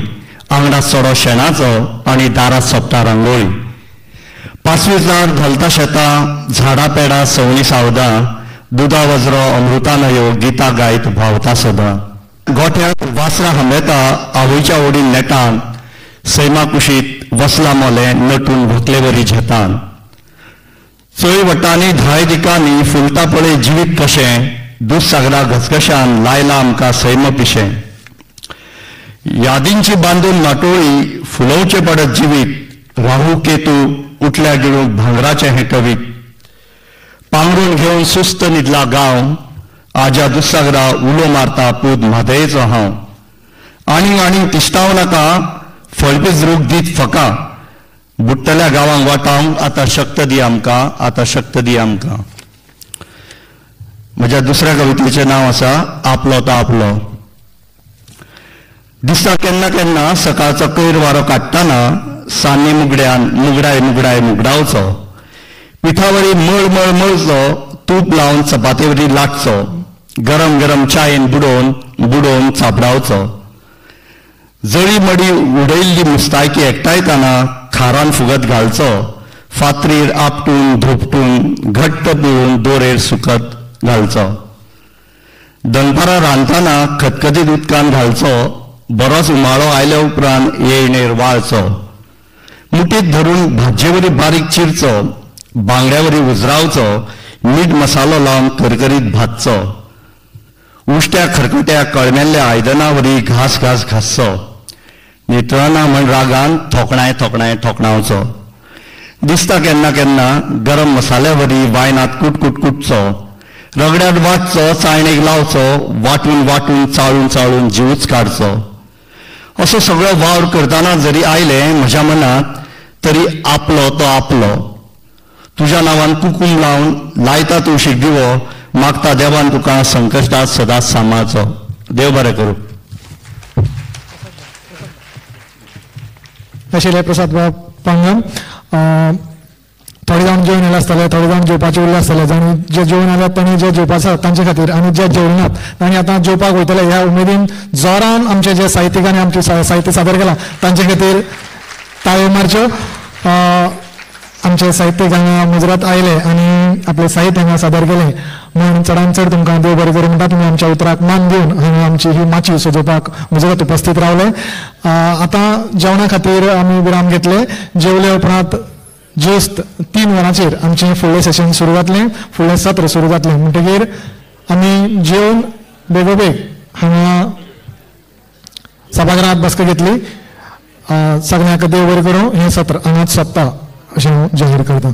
आंगणात सोडो शेणाचो आनी दारात सोंपता रांगोळी. पांचवी झाड धलता शेतां, झाडां पेडां सवणीं सावदां, दुदा वज्रो अमृता न्हयो गितां गायत व्हांवता सदां. गोठ्यांत वासरां हांबेता आवयच्या ओडीन नेटान, सैमा कुशीत वसला मोलें नटून व्हंकलेवरी झेतान. चोय वटांनी धाय दिकांनी फुलता पळय जिवीत कशें, दुधसागरा घसघशान लायला आमकां सैम पिशें. यादींची बांदून नाटोळी फुलोवचें पडत जिवीत, राहू केतू उठल्या गिळूंक भांगराचें हें कवीत. पांगरून घेवन सुस्त न्हिदला गांव, आज्या दुधसागरा उलो मारता पूत म्हादयेचो हांव. आनी आनी तिश्टावं नाका फळपीच रूख दीत फका, बुडटल्या गांवांक वाटावंक आतां शक्त दी आमकां, आतां शक्त दी आमकां. म्हज्या दुसऱ्या कवितेचें नांव आसा आपलो तो आपलो. दिसता केन्ना केन्ना सकाळचो कयर वारो काडटना सान्नी मुगड्यान मुगडाय मुगडाय मुगडावचो, पिठावरी मळ मळ मळचो, तूप लावन चपातेवरी लाटचो, गरम गरम चायेन बुडोवन बुडोवन चापडावचो. जळी मडी उडयल्ली मुस्तायकी एकठांयतना खारान फुगत घालचो, फातरीर आपटून धोपटून घट्ट पिळून दोरेर सुकत घालचो. दनपारां रांदतना खतखतीत उदकान घालचो, बरोच उमाळो आयल्या उपरांत येळणेर वाळचो. मुठीत धरून भाजयेवरी बारीक चिरचो, बांगड्यावरी उजरावचो, मीठ मसालो लावन करकरीत भाजचो. उश्ट्या खरखट्या कळमेल्ल्या आयदनावरी घास घास घासचो, नितळना म्हण रागान थोकणाय थोकणाय थोकणावचो. दिसता केन्ना केन्ना गरम मसाल्यावरी वायनात कुटकुट कुटचो, रगड्यार वाटचो, चाळणेक लावचो, वांटून वांटून चाळून चाळून जीवच काडचो. असो सगळो वावर करतना जरी आयलें म्हज्या मनांत तरी आपलो तो आपलो. तुज्या नांवान कुकूम लावन लायता तुळशीक दिवो, मागता देवान तुका संकश्टात सदांच सांबाळचो. देव बरें करूं. आशिल्ले प्रसाद बाब पांगम. थोडे जाण जेवन आयले आसतले, थोडे जाण जेवपाचे उरले आसतले. जाणी जे जेवन आयल्यात तांणी जे जेवपाक आसा तांचे खातीर आनी जे जेवले नात तांणी आतां जेवपाक वयतले ह्या उमेदीन जोरान आमचे जे साहित्यिकांनी आमचे साहित्य सादर केलां तांचे खातीर ताळयो मारच्यो. आमचे साहित्यिक हांगा मुजरत आयले आनी आपलें साहित्य हांगा सादर केलें म्हूण चडान चड तुमकां देव बरें करूं म्हणटा. तुमी आमच्या उतराक मान दिवन हांगा आमची ही माची सजोवपाक मुजरत उपस्थीत रावले. आतां जेवणा खातीर आमी विराम घेतले. जेवले उपरांत ज्युस्त 3 वरांचेर आमचें फुडलें सेशन सुरू जातलें, फुडलें सत्र सुरू जातलें. म्हणटकीर आमी जेवन बेगोबेग हांगा सभाघरांत बसका घेतली. सगळ्यांक देव बरें करूं. हें सत्र हांगाच सोंपता अशें हांव जाहीर करतां.